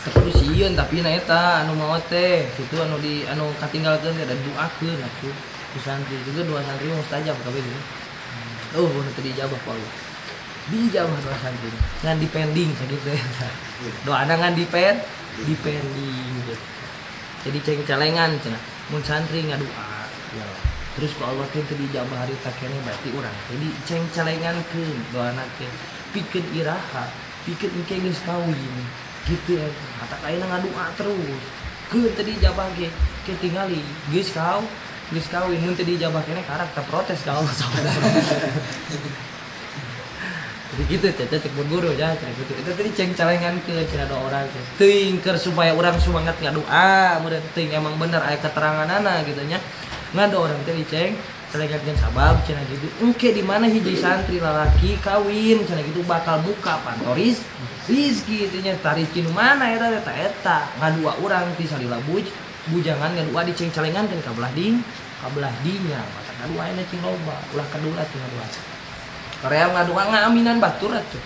Kudu sieun tapi na eta anu maot teh kitu anu di anu katinggalkeun teh da duakeun atuh ku santri juga doa santri mustajab kabeh gitu. Oh, nu teu diijabah ku Allah. Diijabah doa santri ngan dipending sakitu eta. Doana ngan dipending gitu. Jadi ceng-celengan cenah mun santri ngadua ya. Terus ku Allah teh teu diijabah harita keneh berarti urang teh diceng-celengankeun doana teh pikeun iraha, pikeun engke geus kawin. Gitu ya, kata ayeuna ngadua terus. Keun teu diijabah ge, ke tingali geus kawin mun teu diijabah keneh karak teh protes ka Allah. Jadi gitu teh cek guru ya, cek gitu. Itu tadi ceng-celengankeun cenah doa urang teh. Teuing keur supaya urang semangat ngadua, meureun teuing emang bener aya keteranganana gitu nya. Ngadoa urang teh diceng Salengatkeun sabab cenah gitu. Engke di mana hiji santri lalaki kawin cenah gitu bakal buka pantoris rizki teh nya tarizki nu mana eta teh eta ngadua urang ti salila bujangan ngadua diceng-celengankeun ka belah ding ka belah dinya mata ngadua aya cing loba ulah kadula cing ngadua. Korea ngadua ngaminan batur atuh.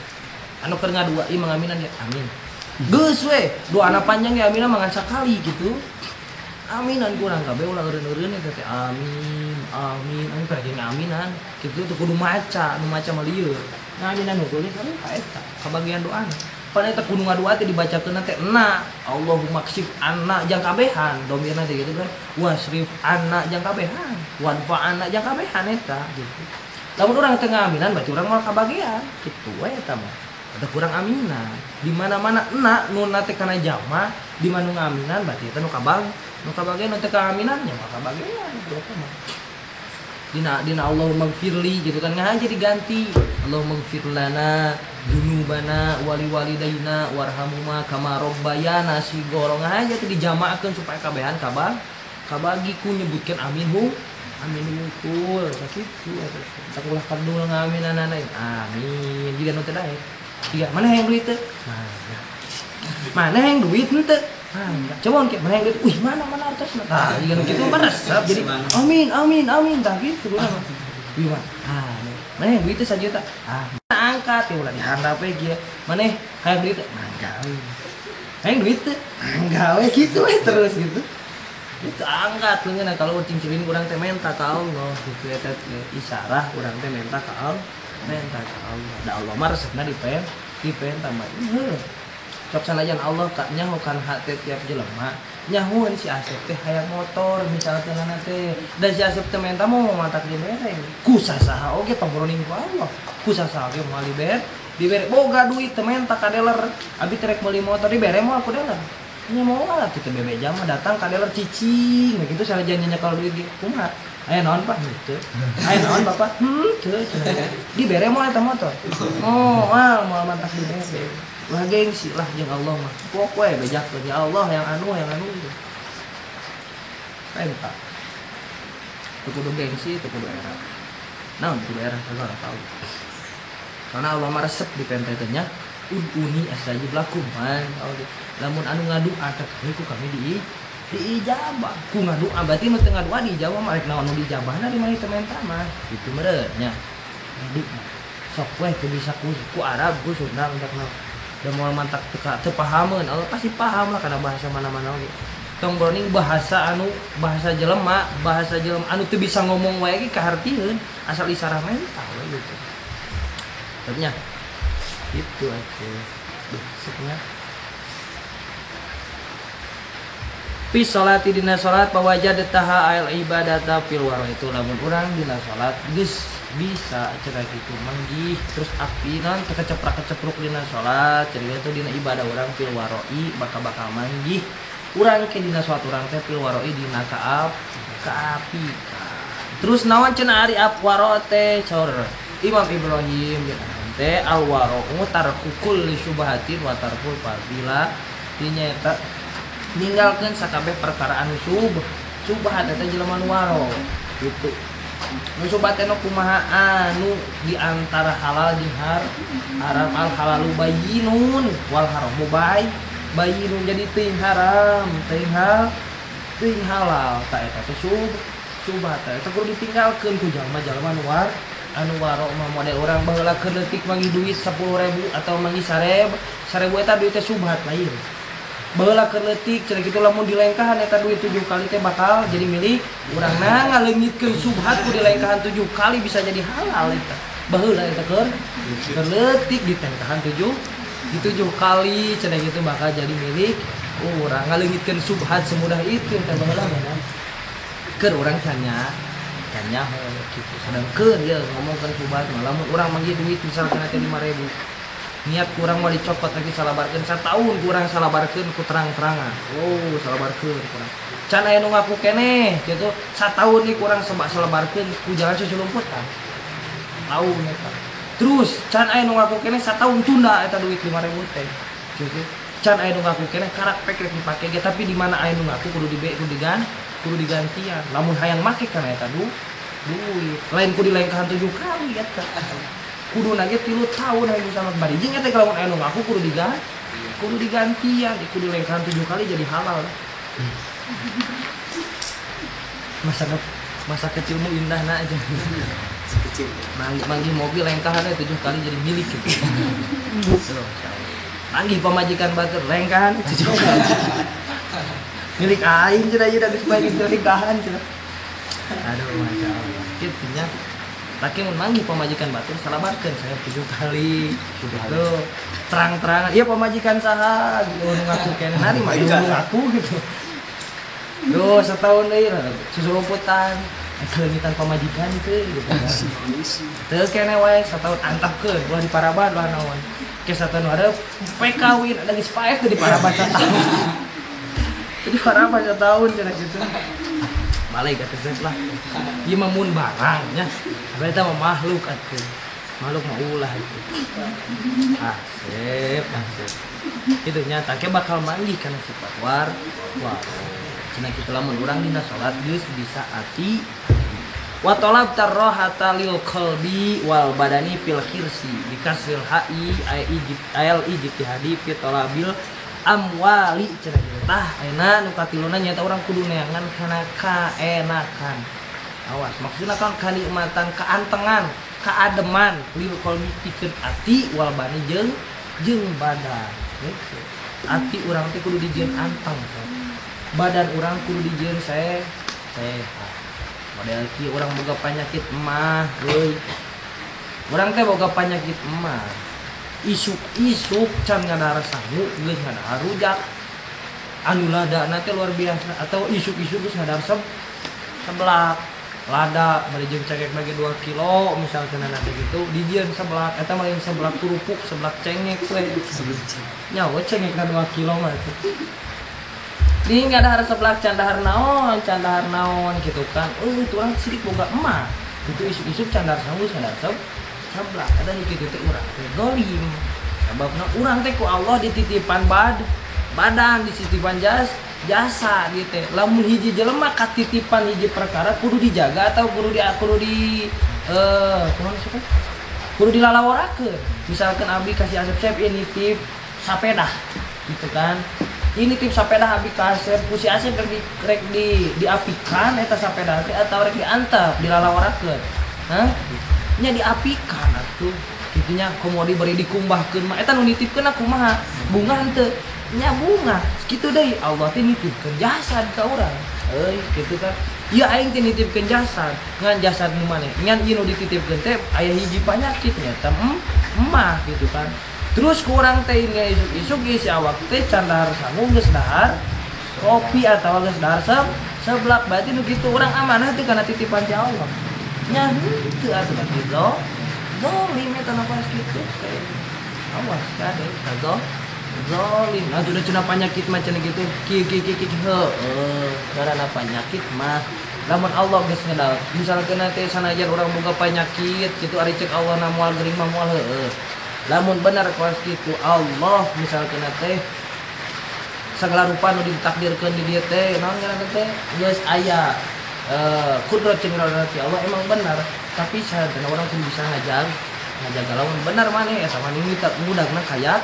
Anu keur ngadua ieu mangaminan ya amin. Geus we doana panjang ya aminna mangan sakali gitu. Aminan kurang kabeh ulah eureun-eureun eta teh amin amin amin pergi ngaminan kitu teu kudu maca nu maca mah lieur ngaminan hungkul ge ka eta kabagian doana pan eta kudu ngadua teh dibacakeun teh enna Allahumma kshif anna jang kabehan domirna teh gitu kan wasrif anna jang kabehan wadfa anna jang kabehan eta gitu lamun urang teu ngaminan berarti urang moal kabagian kitu we eta mah eta kurang aminan di mana-mana enna nunna teh kana jama di mana ngaminan berarti eta nu kabang nu kabagian nu teu kaaminan nya mah kabagian gitu mah. Dina Allahumma gfirli gitu kan ngaja diganti Allahumma gfir lana dzunubana wali walidaina warhamhuma kama rabbayana sigoro ngaja teh dijamakeun supaya kabehan kabang kabagi ku nyebutkeun amin hu amin hungkul sakitu eta tah ulah kadul ngaminanana amin jiga nu teu daek jiga mana hayang duit teh mana mana hayang duit henteu. Enggak. Coba engke mana yang duit? Wih, mana artosna. Tah, jiga nu kitu mah resep. Jadi amin amin amin tah kitu urang mah. Wih, mana? Ah, mana yang duit teh sajuta? Ah, angkat ya ulah dihandap we kieu. Maneh hayang duit teh? Mangga we. Hayang duit teh? Mangga we kitu we terus gitu. Itu angkat leungeunna kalau cing-cilin urang teh menta ka Allah gitu eta teh isyarah urang teh menta ka Allah, menta ka Allah. Da Allah mah resepna dipenta mah. Heuh. Sok sanajan Allah ka nyaho kan hate tiap jelema nyahoeun si Asep teh hayang motor misalkan teh da si Asep teh menta mau matak dibere ku sasaha oge tong boroning ku Allah ku sasaha oge moal dibere boga duit teh menta ka dealer abi teh rek meuli motor dibere moal ku dealer nya moal atuh teh bebeja mah datang ka dealer cicing kitu sanajan nyekel duit ge kumaha aya naon Pak henteu aya naon Bapak henteu dibere moal eta motor oh moal mantak dibere wah gengsi lah jeung Allah mah. Pok we bejakeun ya Allah yang anu gitu. Penta. Teu kudu gengsi, teu kudu era. Naon kudu era sagala tahu. Karena Allah mah resep di penta teh nya uduni astajib lakum man. Lamun anu ngadua ka kami ku kami diijabah. Ku ngadua berarti nu teu ngadua diijabah mah rek naon nu dijabahna di mana teu menta mah. Kitu meureun nya. Ngadua. Sok we teu bisa ku Arab ku Sunda entak naon. Da moal mantak teu pahameun, Allah pasti paham lah karena bahasa mana-mana oge. Tong boroning bahasa anu bahasa jelema anu teu bisa ngomong wae ge kahartieun asal isarah mental we gitu. Nya itu atuh. Duh, sepnya. Fi sholati dina salat pawajadtaha al ibadata fil waro itu lamun urang dina salat geus bisa cenah kitu manggih terus api non teu keceprak-kecepruk dina salat cenah itu dina ibadah urang fil waroi bakal manggih urang ke dina salat urang teh fil waroi dina kaap kaapi. Terus naon cenah ari ap waro teh saur Imam Ibrahim bin teh al waro tarku kulli syubhatin wa tarkul fadila dinya eta ninggalkeun sakabeh perkara anu subhat eta jelema nu waro gitu. Nu subhat teh nu kumaha anu di antara halal jeung haram al halalu bayyinun wal haramu bayyinun jadi teuing haram teuing halal ta eta teh subhat eta kudu ditinggalkeun ku jalma-jalma nu anu waro mah model urang baheula keur leutik manggih duit 10.000 atau manggih 1.000 eta duit teh subhat lain. Baheula keur leutik cenah kitu lamun dilengkahan eta duit 7 kali teh bakal jadi milik urang. Nah ngaleungitkeun subhat ku dilengkahan 7 kali bisa jadi halal eta. Baheula eta keur leutik ditengkahan 7 kali cenah kitu bakal jadi milik urang. Ngaleungitkeun subhat semudah itu eta baheula mah. Keur urang can nyaho kitu. Sedangkeun ieu ngomongkeun subhat mah lamun urang manggih duit misalkan teh 5.000 niat kurang mau dicopot lagi salabarkeun satahun kurang salabarkeun ku terang-terangan. Oh, salabarkeun kurang. Can aya nu ngaku keneh gitu. Satahun nih kurang sebab salabarkeun ku jalan susulumputan. Tahun eta. Terus can aya nu ngaku keneh satahun tunda eta duit 5.000 teh. Gitu. Can aya nu ngaku keneh karak pek rek dipake ge tapi di mana aya nu ngaku kudu kudu digantian. Lamun hayang make kana eta Duit. Lain ku dilengkahan 7 kali eta. Kudu nage 3 tahun hayang salamet bari jeung eta lamun aya nu ngaku kudu diganti. Kudu digantian, kudu dilengkahan 7 kali jadi halal. Masa kecilmu indah nak aja. Kecil. Manggih mobil lengkahannya 7 kali jadi milik gitu. Manggih pamajikan batur lengkahan 7 kali. Milik aing cenah ieu da geus bae geus lengkahan cenah. Aduh masya Allah. Kitu nya. Tapi mun manggih pamajikan batur salabarkeun saya 7 kali. Gitu. Terang-terangan, ieu pamajikan saha gitu nu ngaku keneh narima nu ngaku gitu. Duh, setahun deui susulumputan. Kelengitan pamajikan teh gitu kan. Teu keneh wae setahun antepkeun ulah diparaban ulah naon. Ke satahun hareup pe kawin ada geus paeh teu diparaban satahun. Teu diparaban satahun cenah kitu. Balik atuh lah. Ieu mah mun barang nya. Berarti mah makhluk atuh. Makhluk mah ulah itu. Asep, asep. Kitu nya tah bakal manggih kana sifat war. Wah. Cenah kitu lamun urang dina salat geus bisa ati wa talab tarrahata lil qalbi wal badani fil khirsi bikasril ha'i ay ijib al ijtihadi fi talabil amwali cenah kitu tah ayeuna nu katiluna nyaeta urang kudu neangan kana kaenakan. Awas maksudna kan kanikmatan kaantengan kaademan lil qalbi pikeun ati wal badani jeung badan gitu. Ati urang teh kudu dijieun anteng. Badan orang kudu dijieun sehat. Model kieu urang boga penyakit emah euy. Urang teh boga penyakit emah. Isuk-isuk can ngadahar sangu geus ngadahar rujak. Anu ladana teh luar biasa atau isuk-isuk geus ngadahar seblak. Lada bari jeung cengek bagi 2 kilo misalkan nanti gitu dijieun seblak eta mah lain seblak kerupuk seblak cengek we. Nyawa cengekna 2 kilo mah tuh. Di ngadahar seblak candahar naon gitu kan. Itu orang sidik boga emah. Itu isuk-isuk candahar sangu candahar seblak. Ada nu kitu teh urang teh zalim. Sababna urang teh ku Allah dititipan badan, dititipan jasa gitu teh. Lamun hiji jelema katitipan hiji perkara kudu dijaga atau kudu di kumaha sih? Kudu dilalaworakeun. Misalkan abi kasih Asep-sep ini nitip sapeda gitu kan. Ini tip sapeda abi ka Asep, ku si Asep rek diapikan eta sapeda teh atau rek diantep dilalaworakeun. Hah? Nya diapikan atuh. Kitu nya komo diberi dikumbahkeun mah eta nu nitipkeun kumaha? Bunga henteu? Nya bunga. Kitu deui Allah teh nitipkeun jasad ka urang. Euy, kitu kan. Ieu aing teh nitipkeun jasad, ngan jasad nu maneh. Ngan ieu nu dititipkeun teh aya hiji panyakit nya eta emah gitu kan. Terus kurang teh ini isuk-isuk isi awak teh can dahar sangu geus dahar kopi atau geus dahar seblak berarti nu kitu urang amanah teh kana titipan ti Allah. Nya henteu atuh berarti zalim eta na pas kitu teh. Awas kade zalim. Nah udah cenah panyakit mah cenah kitu kieu kieu kieu kieu heueuh ngaranna panyakit mah lamun Allah geus ngedal misalkeun teh sanajan urang boga panyakit kitu ari ceuk Allah na moal gering mah moal heueuh. Lamun benar kos kitu Allah misalkan teh segala rupa nu ditakdirkeun di dieu teh naon ngaranna teh geus aya kudrat jeung ti Allah emang benar tapi sadayana urang kudu bisa ngajaga lamun benar maneh eta maneh mudagna kaya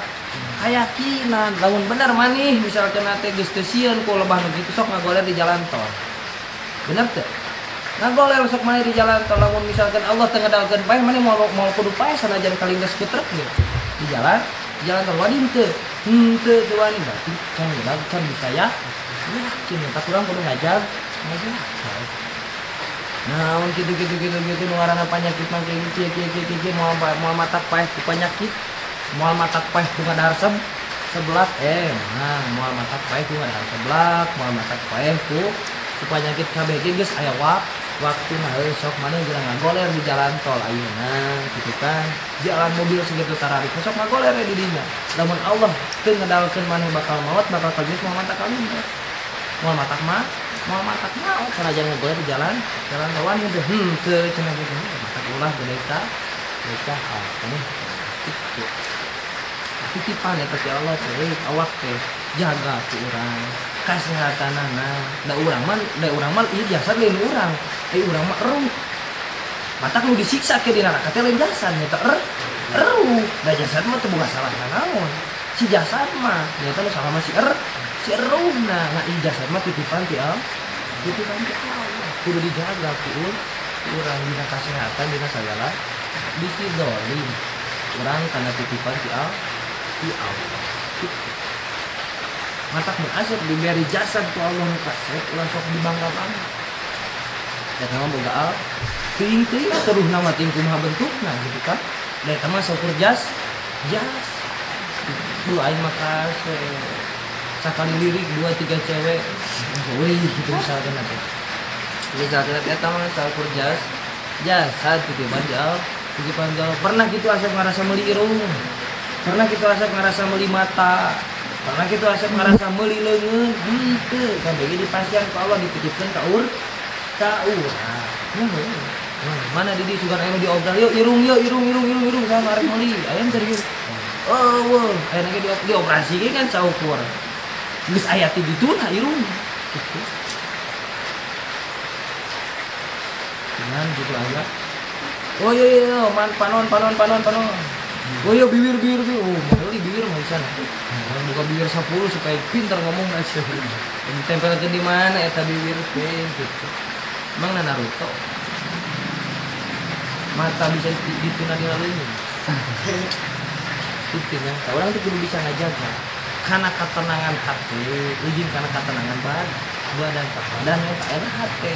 kayakinan lamun benar maneh misalkan teh geus teu sieun ku lebah nu kitu sok ngagoler di jalan tol bener teu ngagoler sok maneh di jalan tol lamun misalkan Allah teu ngedalkeun paeh maneh moal kudu paeh sanajan kalingges ku truk gitu di jalan tol wani henteu teu wani berarti can ngedal can bisa ya yakin eta kurang kudu ngajar naon kitu nu ngaranna panyakit mah kieu kieu kieu moal matak paeh ku panyakit moal matak paeh ku ngadahar seblak nah moal matak paeh ku ngadahar seblak moal matak paeh ku penyakit kabeh ge geus aya waktu nah heuh sok maneh geura ngagoler di jalan tol ayeuna kitu kan jalan mobil segitu tararik sok ngagoler di dinya lamun Allah teu ngedalkeun maneh bakal maot bakal kageus moal matak kalindas moal matak mah moal matak maot sanajan ngagoler di jalan tol wani teh henteu cenah kitu matak ulah gede ka hal kitu titipan eta ti Allah teh awak teh jaga ku urang kasehatanana da urang mah ieu jasad lain urang, urang mah eruh. Matak nu disiksa ke di neraka teh lain jasad nya teh eruh. Da jasad mah teu boga salah naon. Si jasad mah nyata nu salah mah si si eruhna. Nah ieu jasad mah titipan ti Allah. Titipan ti Allah. Kudu dijaga ku urang dina kasehatan dina sagala bisi dolim. Urang kana titipan ti Allah. Ti Allah. Matak mun asep diberi jasad ku Allah nu kasep ulah sok dibangga-bangga. Eta mah boga al teuing-teuing terus nama teuing kumaha bentukna gitu kan. Da eta mah saukur jas. Duh aing mah kasep. Sakali lirik 2 3 cewek wih gitu misalkan teh. Misalkan eta mah saukur jas. Jasad titipan jauh, titipan jauh. Pernah gitu asep ngarasa meuli irung. Pernah gitu asep ngarasa meuli mata. Pernah gitu asep ngarasa meuli leungeun. Henteu kabeh di pasian ku Allah dititipkeun ka ka urang. Mana Didi sugan aya nu diobral yuk irung yuk irung irung irung irung sama arek meuli. Aya serius. Oh, weuh, aya ge dioperasi ge kan saukur. Geus aya ti dituna irung. Gitu. Dengan gitu aja. Oh iya iya, man panon panon panon panon. Oh iya bibir bibir bibir. Oh, meuli bibir mah bisa. Buka bibir 10 supaya pinter ngomong aja. Ditempelkeun di mana eta bibir teh gitu. Emang Naruto mata bisa dituna di lalunya. Itu ya, orang tuh kudu bisa ngajaga karena ketenangan hati, izin karena ketenangan badan badan eta enak hati.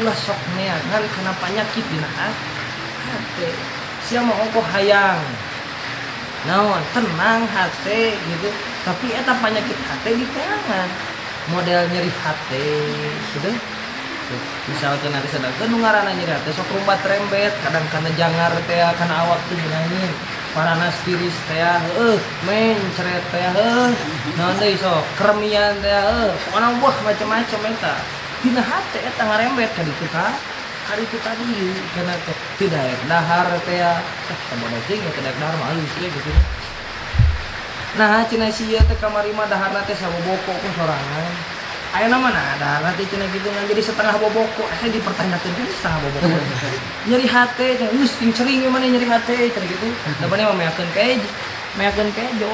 Ulah sok neangan karena penyakit dina hati. Sia mah ongkoh hayang. Naon, tenang hati gitu. Tapi eta penyakit hati diteangan. Model nyeri hati gitu. Misalkan nanti sedangkan nu ngaranna nyeri hati sok rumbat rembet, kadang kana jangar teh kana awak teh nangin. Paranas tiris teh heueuh, mencret teh heueuh. Naon deui sok keremian teh heueuh. Pokona wah macam-macam eta. Dina hate eta ngarembet ka ditu ka karitu tadi kana teh teu daek dahar teh tah bodoh jeung teu daek dahar mah alus ieu gitu. Nah cenah si ieu teh kamari mah daharna teh saboboko ku sorangan. Ayeuna mah nah daharna teh cenah kitu ngan jadi setengah boboko. Asa dipertanyakeun kan setengah boboko. Nyeri hate teh geus ting cering we maneh nyeri hate cenah kitu. Da maneh mah meakeun kejo, meakeun kejo.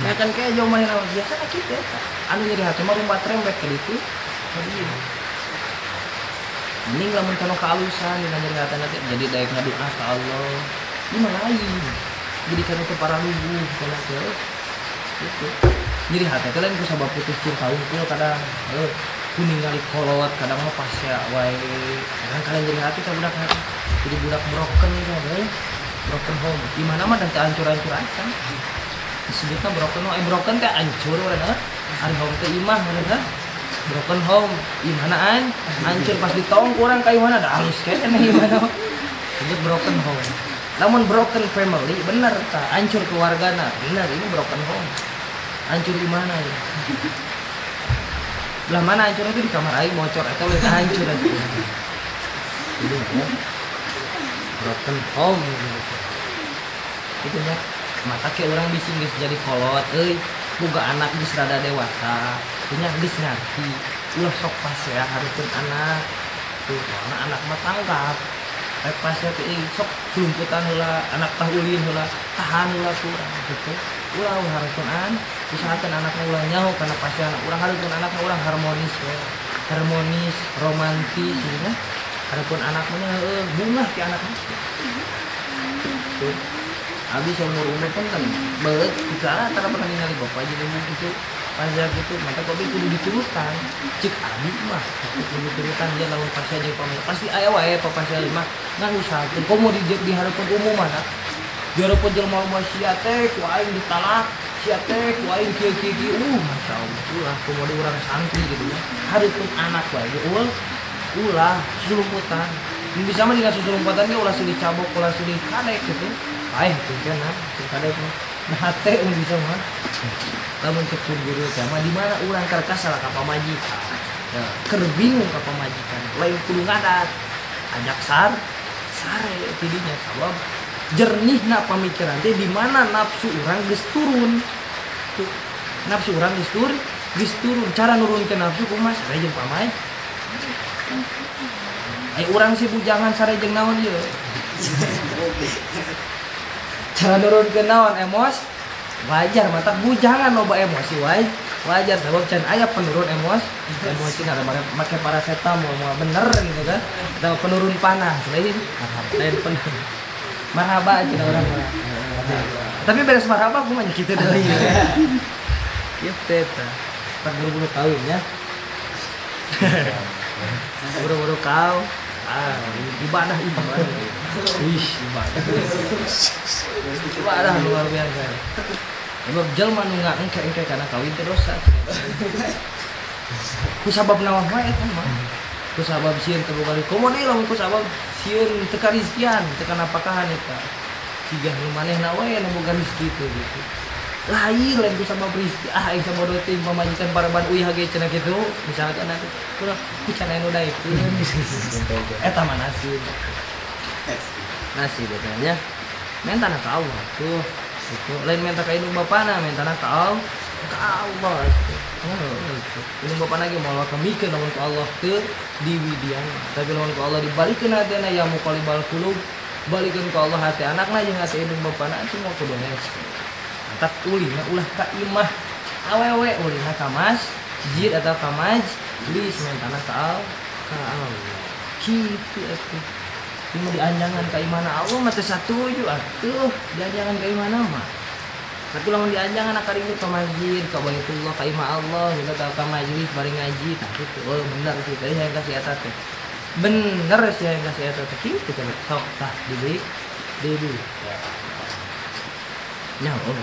Meakeun kejo maneh mah biasa kitu eta. Anu nyeri hate mah rumbat rembet ka ditu. Ka dieu. Mending lamun kana kaalusan dina nyeri hate nanti jadi daek ngadoa ka Allah. Ieu mah lain. Jadi kana teu paraluguh kana teh. Gitu. Nyeri hate teh lain ku sabab putus cinta unggul kadang. Heuh, ku ningali kolot kadang mah pasea wae. Kadang kalian nyeri hati ka budak hati. Jadi budak broken gitu heuh. Broken home. Di mana mah dan teu ancur-ancur acan. Disebutna broken home, broken teh ancur urang heuh. Ari home teh imah urang heuh. Broken home, imahna an hancur pas ditong kurang ka imahna da halus keneh imahna. Sebut broken home. Lamun broken family bener tah, hancur keluargana. Bener ini broken home. Hancur di mana ya? Belah mana hancurnya itu di kamar aing bocor eta lain hancur atuh. Itu ya. Broken home gitu. Itu nya mata ke urang bisi geus jadi kolot euy, boga anak geus rada dewasa, nya geus ngarti. Ulah sok pasea hareupeun anak. Tuh soalna anak mah tanggap. Rek pasea teh sok selumputan heula, anak tah ulin heula, tahan heula ku urang gitu. Ulah hareupeun an, usahakeun anakna ulah nyaho kana pasea urang hareupeun anakna urang harmonis we. Harmonis, romantis gitu nya. Hareupeun anak mah heueuh bungah ti anakna. Tuh. Abi seumur-umur pun kan beut kitu ah tara pernah ningali bapak jeung ibu kitu. Pajak gitu, mata kopi kudu diturutan. Cik abi mah kudu diturutan dia lamun pasea jeung pameh. Pasti aya wae papasea mah ngan usahakeun komo di hareupeun umum mah. Di hareupeun jelema mah sia teh ku aing ditalak, sia teh ku aing kieu kieu kieu. Masyaallah ulah komo di urang santri gitu ya. Hareupeun anak wae ulah susulumputan. Bisa mah dina susulumputan ge ulah silih cabok, ulah silih kadek gitu. Paeh teh kana, silih kadek mah. Nah hate mun bisa mah. Lamun cek guru teh mah di mana urang keur kasal ka pamajikan. Ya, keur bingung ka pamajikan, lain kudu ngadat. Ajak sare tidinya sabab jernihna pamikiran teh di mana nafsu urang geus turun. Tuh, nafsu urang geus turun. Cara nurunkeun nafsu kumaha sare jeung pamajikan. Ai urang sih bujangan sare jeung naon ieu. Cara nurunkeun naon emos wajar mata bujangan loba emosi wae. Wajar sabab can aya penurun emosi nah make paracetamol moal bener gitu kan. Atau penurun panas lain lain penurun. Marhaba cenah urang mah. Tapi beres marhaba kumaha nya kitu deui. Kitu eta. Tak buru-buru kawin ya. Buru-buru kau. Ah, ibadah ibadah. Ih, ibadah. Ibadah luar biasa. Sebab jelma nu ngaengke-engke kana kawin teh dosa. Ku sabab naon wae eta mah. Ku sabab sieun teu boga komo deui lamun ku sabab sieun teu karizkian, teu kanapakahan eta. Siga nu manehna wae nu boga rezeki teh gitu. Lain lain ku sabab rezeki. Ah, aing sabodo teh pamajikan paraban uyah ge cenah kitu. Misalkan atuh kurang ku can aya nu daekeun. Eta mah nasib. Nasib eta nya. Mentana ka Allah tuh. Itu lain minta ka indung bapana, mentana ka Allah itu. Itu. Indung bapana ge moal kamikeun lamun ku Allah teu diwidian. Tapi lamun ku Allah dibalikeun hatena ya muqallibal qulub, balikeun ku Allah hati anakna jeung hati indung bapana itu moal kudu hese. Matak ulina ulah ka imah awewe ulina ka masjid atau ka majlis mentana ka Allah. Kitu atuh. Ini dianjangan ka imana Allah mah teu satuju atuh dianjangan ka imana mah. Tapi lamun dianjangan akaring ka masjid, ka Baitullah, ka imah Allah, gitu ka majlis bari ngaji tah kitu. Oh bener sih tadi hayang kasih eta teh. Bener sih hayang kasih eta teh kitu kan sok tah dibeli dibeli. Nya oh.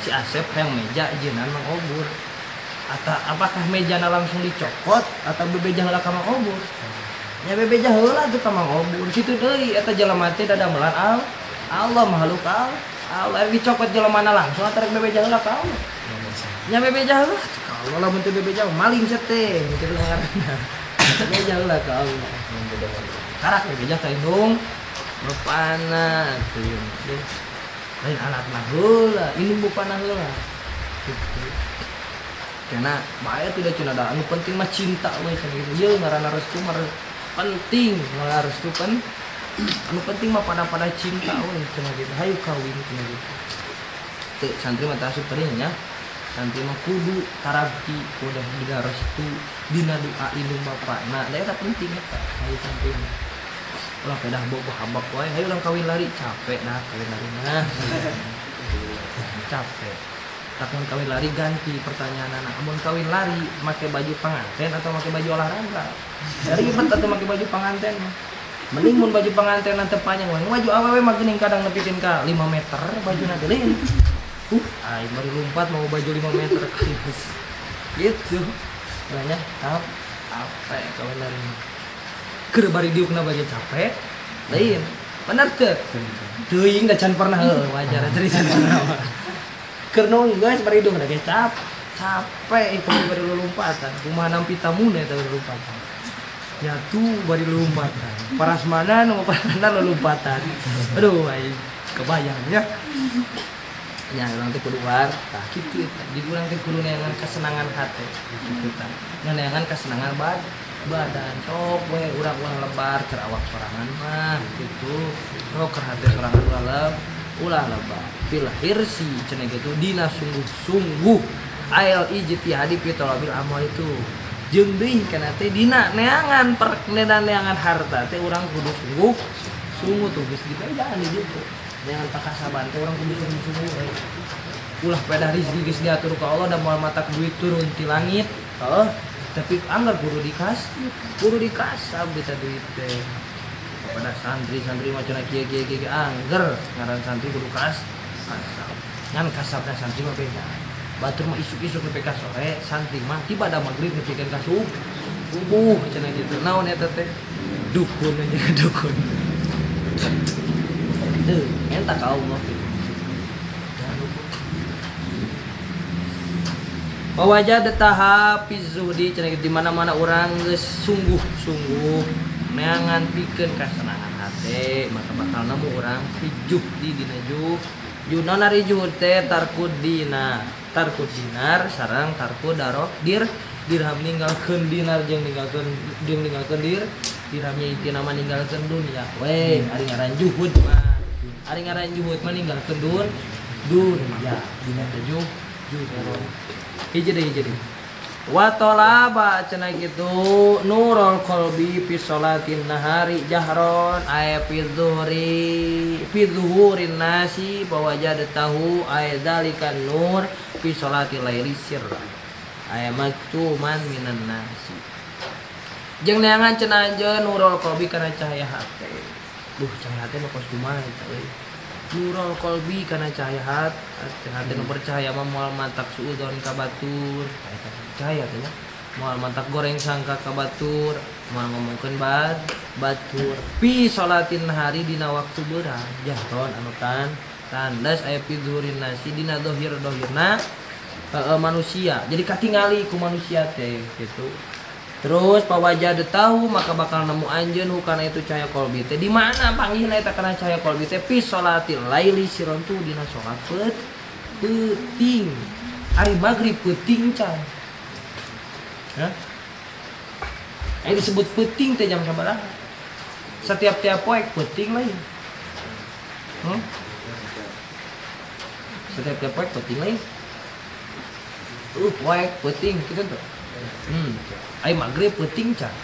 Si Asep hayang meja jeunan Mang Obur. Atau apakah mejana langsung dicokot atau bebeja heula ka Mang Obur? Nya bebeja heula tuh ka Mang Obur kitu deui eta jelema teh dadamelan Allah makhluk Allah dicokot jelemana langsung atau rek bebeja heula ka Allah. Nya bebeja heula ka Allah lamun teu bebeja maling teh kitu ngaranna. Bebeja heula ka Allah. Karak bebeja ka indung bapana tuh. Lain alat mah heula, indung bapana heula. Kitu. Karena bae teh da cenah da anu penting mah cinta we cenah kitu. Ieu ngaranna restu mah penting malah restu kan anu penting mah pada cinta we cenah gitu hayu kawin cenah gitu teu santri mah asup tadi nya santri mah kudu tarabbi kudu dina restu dina doa indung bapana da eta penting eta hayu santri mah ulah pedah boboh habak wae hayu urang kawin lari capek dah kawin lari mah capek tak mun kawin lari ganti pertanyaan anak mun kawin lari make baju pengantin atau make baju olahraga ribet atau make baju pengantin mending mun baju pengantin nanti panjang we baju awewe mah geuning kadang nepikeun ka 5 meter bajuna teh lain aing baru lompat mau baju 5 meter gitu banyak capek kawin lari keur bari diukna baju capek lain bener teu teuing da can pernah heuh wajar cerita pernah keur geus bari hidung da capek itu bari lompatan kumaha nampi tamuna eta bari lompatan nyatu bari lompatan parasmanan nu parasmanan lompatan aduh aing kebayang nya nya urang teh kudu war tah kitu eta jadi urang teh kudu neangan kesenangan hate kitu tah neangan kesenangan badan sok we urang ulah lebar keur awak sorangan mah kitu sok keur hate sorangan ulah ulah lebar fil hirsi cenah kitu dina sungguh-sungguh ail ijtihadi fi talabil amal itu jeung deui kana teh dina neangan neangan harta teh urang kudu sungguh-sungguh tuh geus dibejaan di ditu neangan pakasaban teh urang kudu sungguh-sungguh ulah pedah rezeki geus diatur ka Allah da moal matak duit turun ti langit heuh tapi anggar kudu dikasab eta duit teh pada santri-santri mah cenah kieu kieu kieu angger ngaran santri kudu kasab ngan kasabna santri mah beda batur mah isuk-isuk nepi ka sore santri mah tiba da magrib nepikeun ka subuh cenah kitu naon eta teh dukun aja dukun teu eta ka Allah kitu wajadtaha fi zuhdi cenah di mana-mana urang geus sungguh-sungguh neangan pikeun kasenangan hate maka bakal nemu urang fi juhdi dina juh juh ari juhud teh tarkud dina tarkud dinar sareng tarkud daro dirham ninggalkeun dinar jeung ninggalkeun Tiramnya intina mah ninggalkeun dunya we ari ngaran juhud mah. Ari ngaran juhud mah ninggalkeun dunya dina teh juhud. Hiji deui. Wa talaba cenah kitu nurul qalbi fi sholatin nahari jahron ay fi dhuhri fi dhuhurin nasi fawajadtahu ay dzalikan nur fi sholatil laili sirra ay maktuman minan nasi. Jeung neangan cenah anjeun nurul qalbi kana cahaya hate. Duh cahaya hate nu kos kumaha eta euy. Nurul qalbi kana cahaya hate, hate nu percaya mah moal matak suudzon ka batur. Cahaya teh nya moal matak goreng sangka ka batur, moal ngomongkeun batur. Fi sholatin hari dina waktu beurang jahron anu tandas aya fi zuhurin nasi dina dohir-dohirna manusia. Jadi katingali ku manusia teh gitu. Terus pawajad tahu maka bakal nemu anjeun hukana itu cahaya qalbi teh. Di mana panggihna eta kana cahaya qalbi teh? Fi sholatil laili siron tu dina salat peuting. Ari magrib peuting can. Hah? Ini disebut peuting teh jam sabaraha? Setiap tiap poe peuting lain. Setiap tiap poe peuting lain. Poe peuting kitu tuh. Ari magrib peuting can.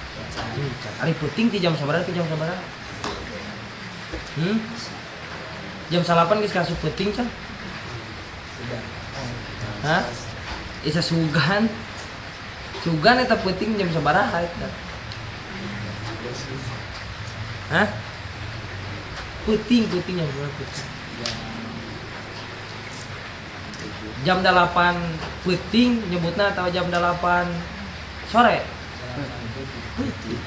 Ari peuting ti jam sabaraha ti jam sabaraha? Jam 9 geus kasup peuting can. Hah? Isa sugan. Sugan eta peuting jam sabaraha eta? Hah? Peuting jam sabaraha peuting? Jam 8 peuting nyebutna atau jam 8 sore?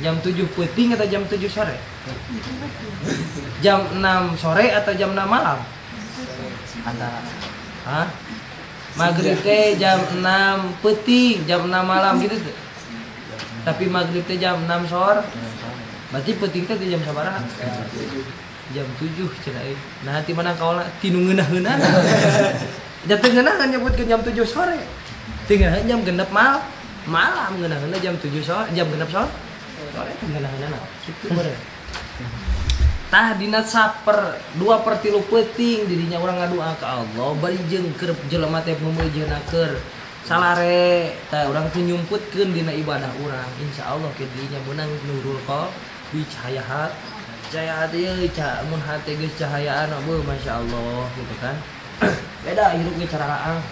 Jam 7 peuting atau jam 7 sore? Jam 6 sore atau jam 6 malam? Antara. Hah? Maghrib teh jam 6 peuting, jam 6 malam gitu tuh. Tapi maghrib teh jam 6 sore. Berarti peuting teh jam sabaraha? Jam 7 cenah euy. Nah, ti mana kaola ti nu ngeunah-ngeunah. Jatuh ngeunah nyebutkeun jam 7 sore. Teu ngeunah jam 6 malam ngeunah-ngeunah jam 7 sore, jam 6 sore. Sore teh ngeunah-ngeunah kitu meureun. Tah dina saper 2/3 peuting dirinya urang ngadua ka Allah bari jeung keur jelema teh meujeuhna keur salare tah urang teh nyumputkeun dina ibadah urang insyaallah ke dirinya meunang nurul qalbi cahaya hati euy mun hate geus cahayaan beuh masyaallah gitu kan. Beda hirup ge cara raang.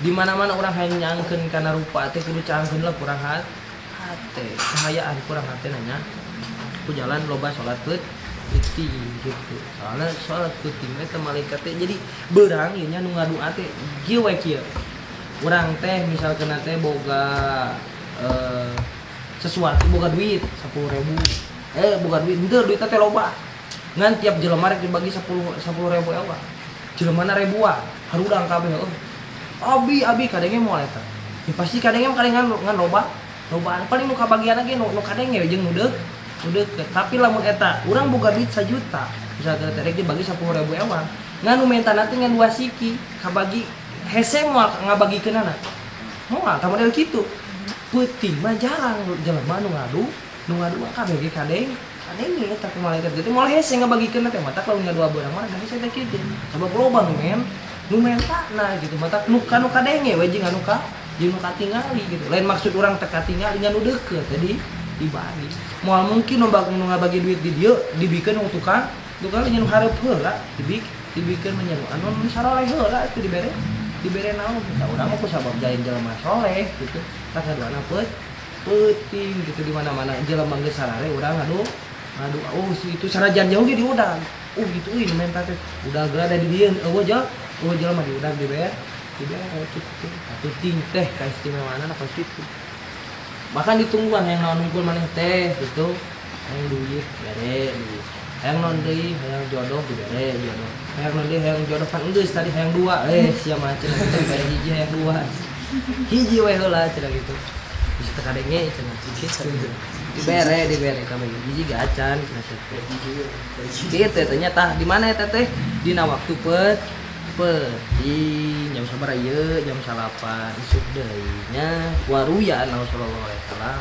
Di mana-mana urang hayang nyangkeun kana rupa teh kudu cangkeun lah kurang hate cahayaan kurang hate nanya. Ku jalan loba salat peuting gitu. Soalnya salat peuting eta malaikat teh jadi beurang ieu nya nu ngadua teh kieu we kieu. Urang teh misalkeun teh boga sesuatu boga duit 10.000. Boga duit henteu duitna teh loba. Ngan tiap jelema rek dibagi 10.000 ewa. Jelemana ribuan, harudang kabeh heuh. Abi kadenge moal eta. Ya pasti kadenge kadenge ngan loba. Lobaan paling nu kabagian ge nu kadenge jeung nu deuk. Deket, tapi lamun eta urang boga duit 1 juta misalkan teh rek dibagi 10.000 ewang ngan nu mentana teh ngan 2 siki kabagi hese moal ngabagikeunana moal tah model kitu peuting mah jarang jelema nu ngadu kabeh ge kadeng kadenge eta ku malaikat gitu moal hese ngabagikeunna teh matak lamun ngadua beurang mah hese teh kitu sabab loba nu mentana gitu matak nu ka nu kadenge we jeung anu ka jeung nu katingali gitu lain maksud urang teh katingali ngan nu deukeut tadi dibagi. Moal mungkin nu ngabagi duit di dieu dibikeun nu tukang nya nu hareup heula dibikeun mah nya nu anu nu saroleh heula teu dibere naon kita urang mah ku sabab jain jelema soleh gitu tah kaduana peuting gitu di mana-mana jelema geus sarare urang aduh oh si itu sarajan jauh ge diudag oh gitu euy nu menta teh udag geura da di dieu eueuh jelema diudag dibere gitu peuting teh kaistimewaanna kos kitu. Bahkan ditungguan yang naon unggul maneh teh gitu. Hayang duit bere duit. Hayang naon deui, hayang jodoh dibere jodoh. Hayang naon deui, hayang jodoh pan geus tadi hayang dua. Sia mah cenah teh bere hiji hayang dua. Hiji we heula cenah gitu. Bisa teu kadenge cenah kitu. Dibere kabeh hiji ge acan cenah kitu. Kitu teh nya tah di mana eta teh? Dina waktu peuting jam sabaraha ieu jam 9 isuk deui nya waruya anna sallallahu alaihi wasallam.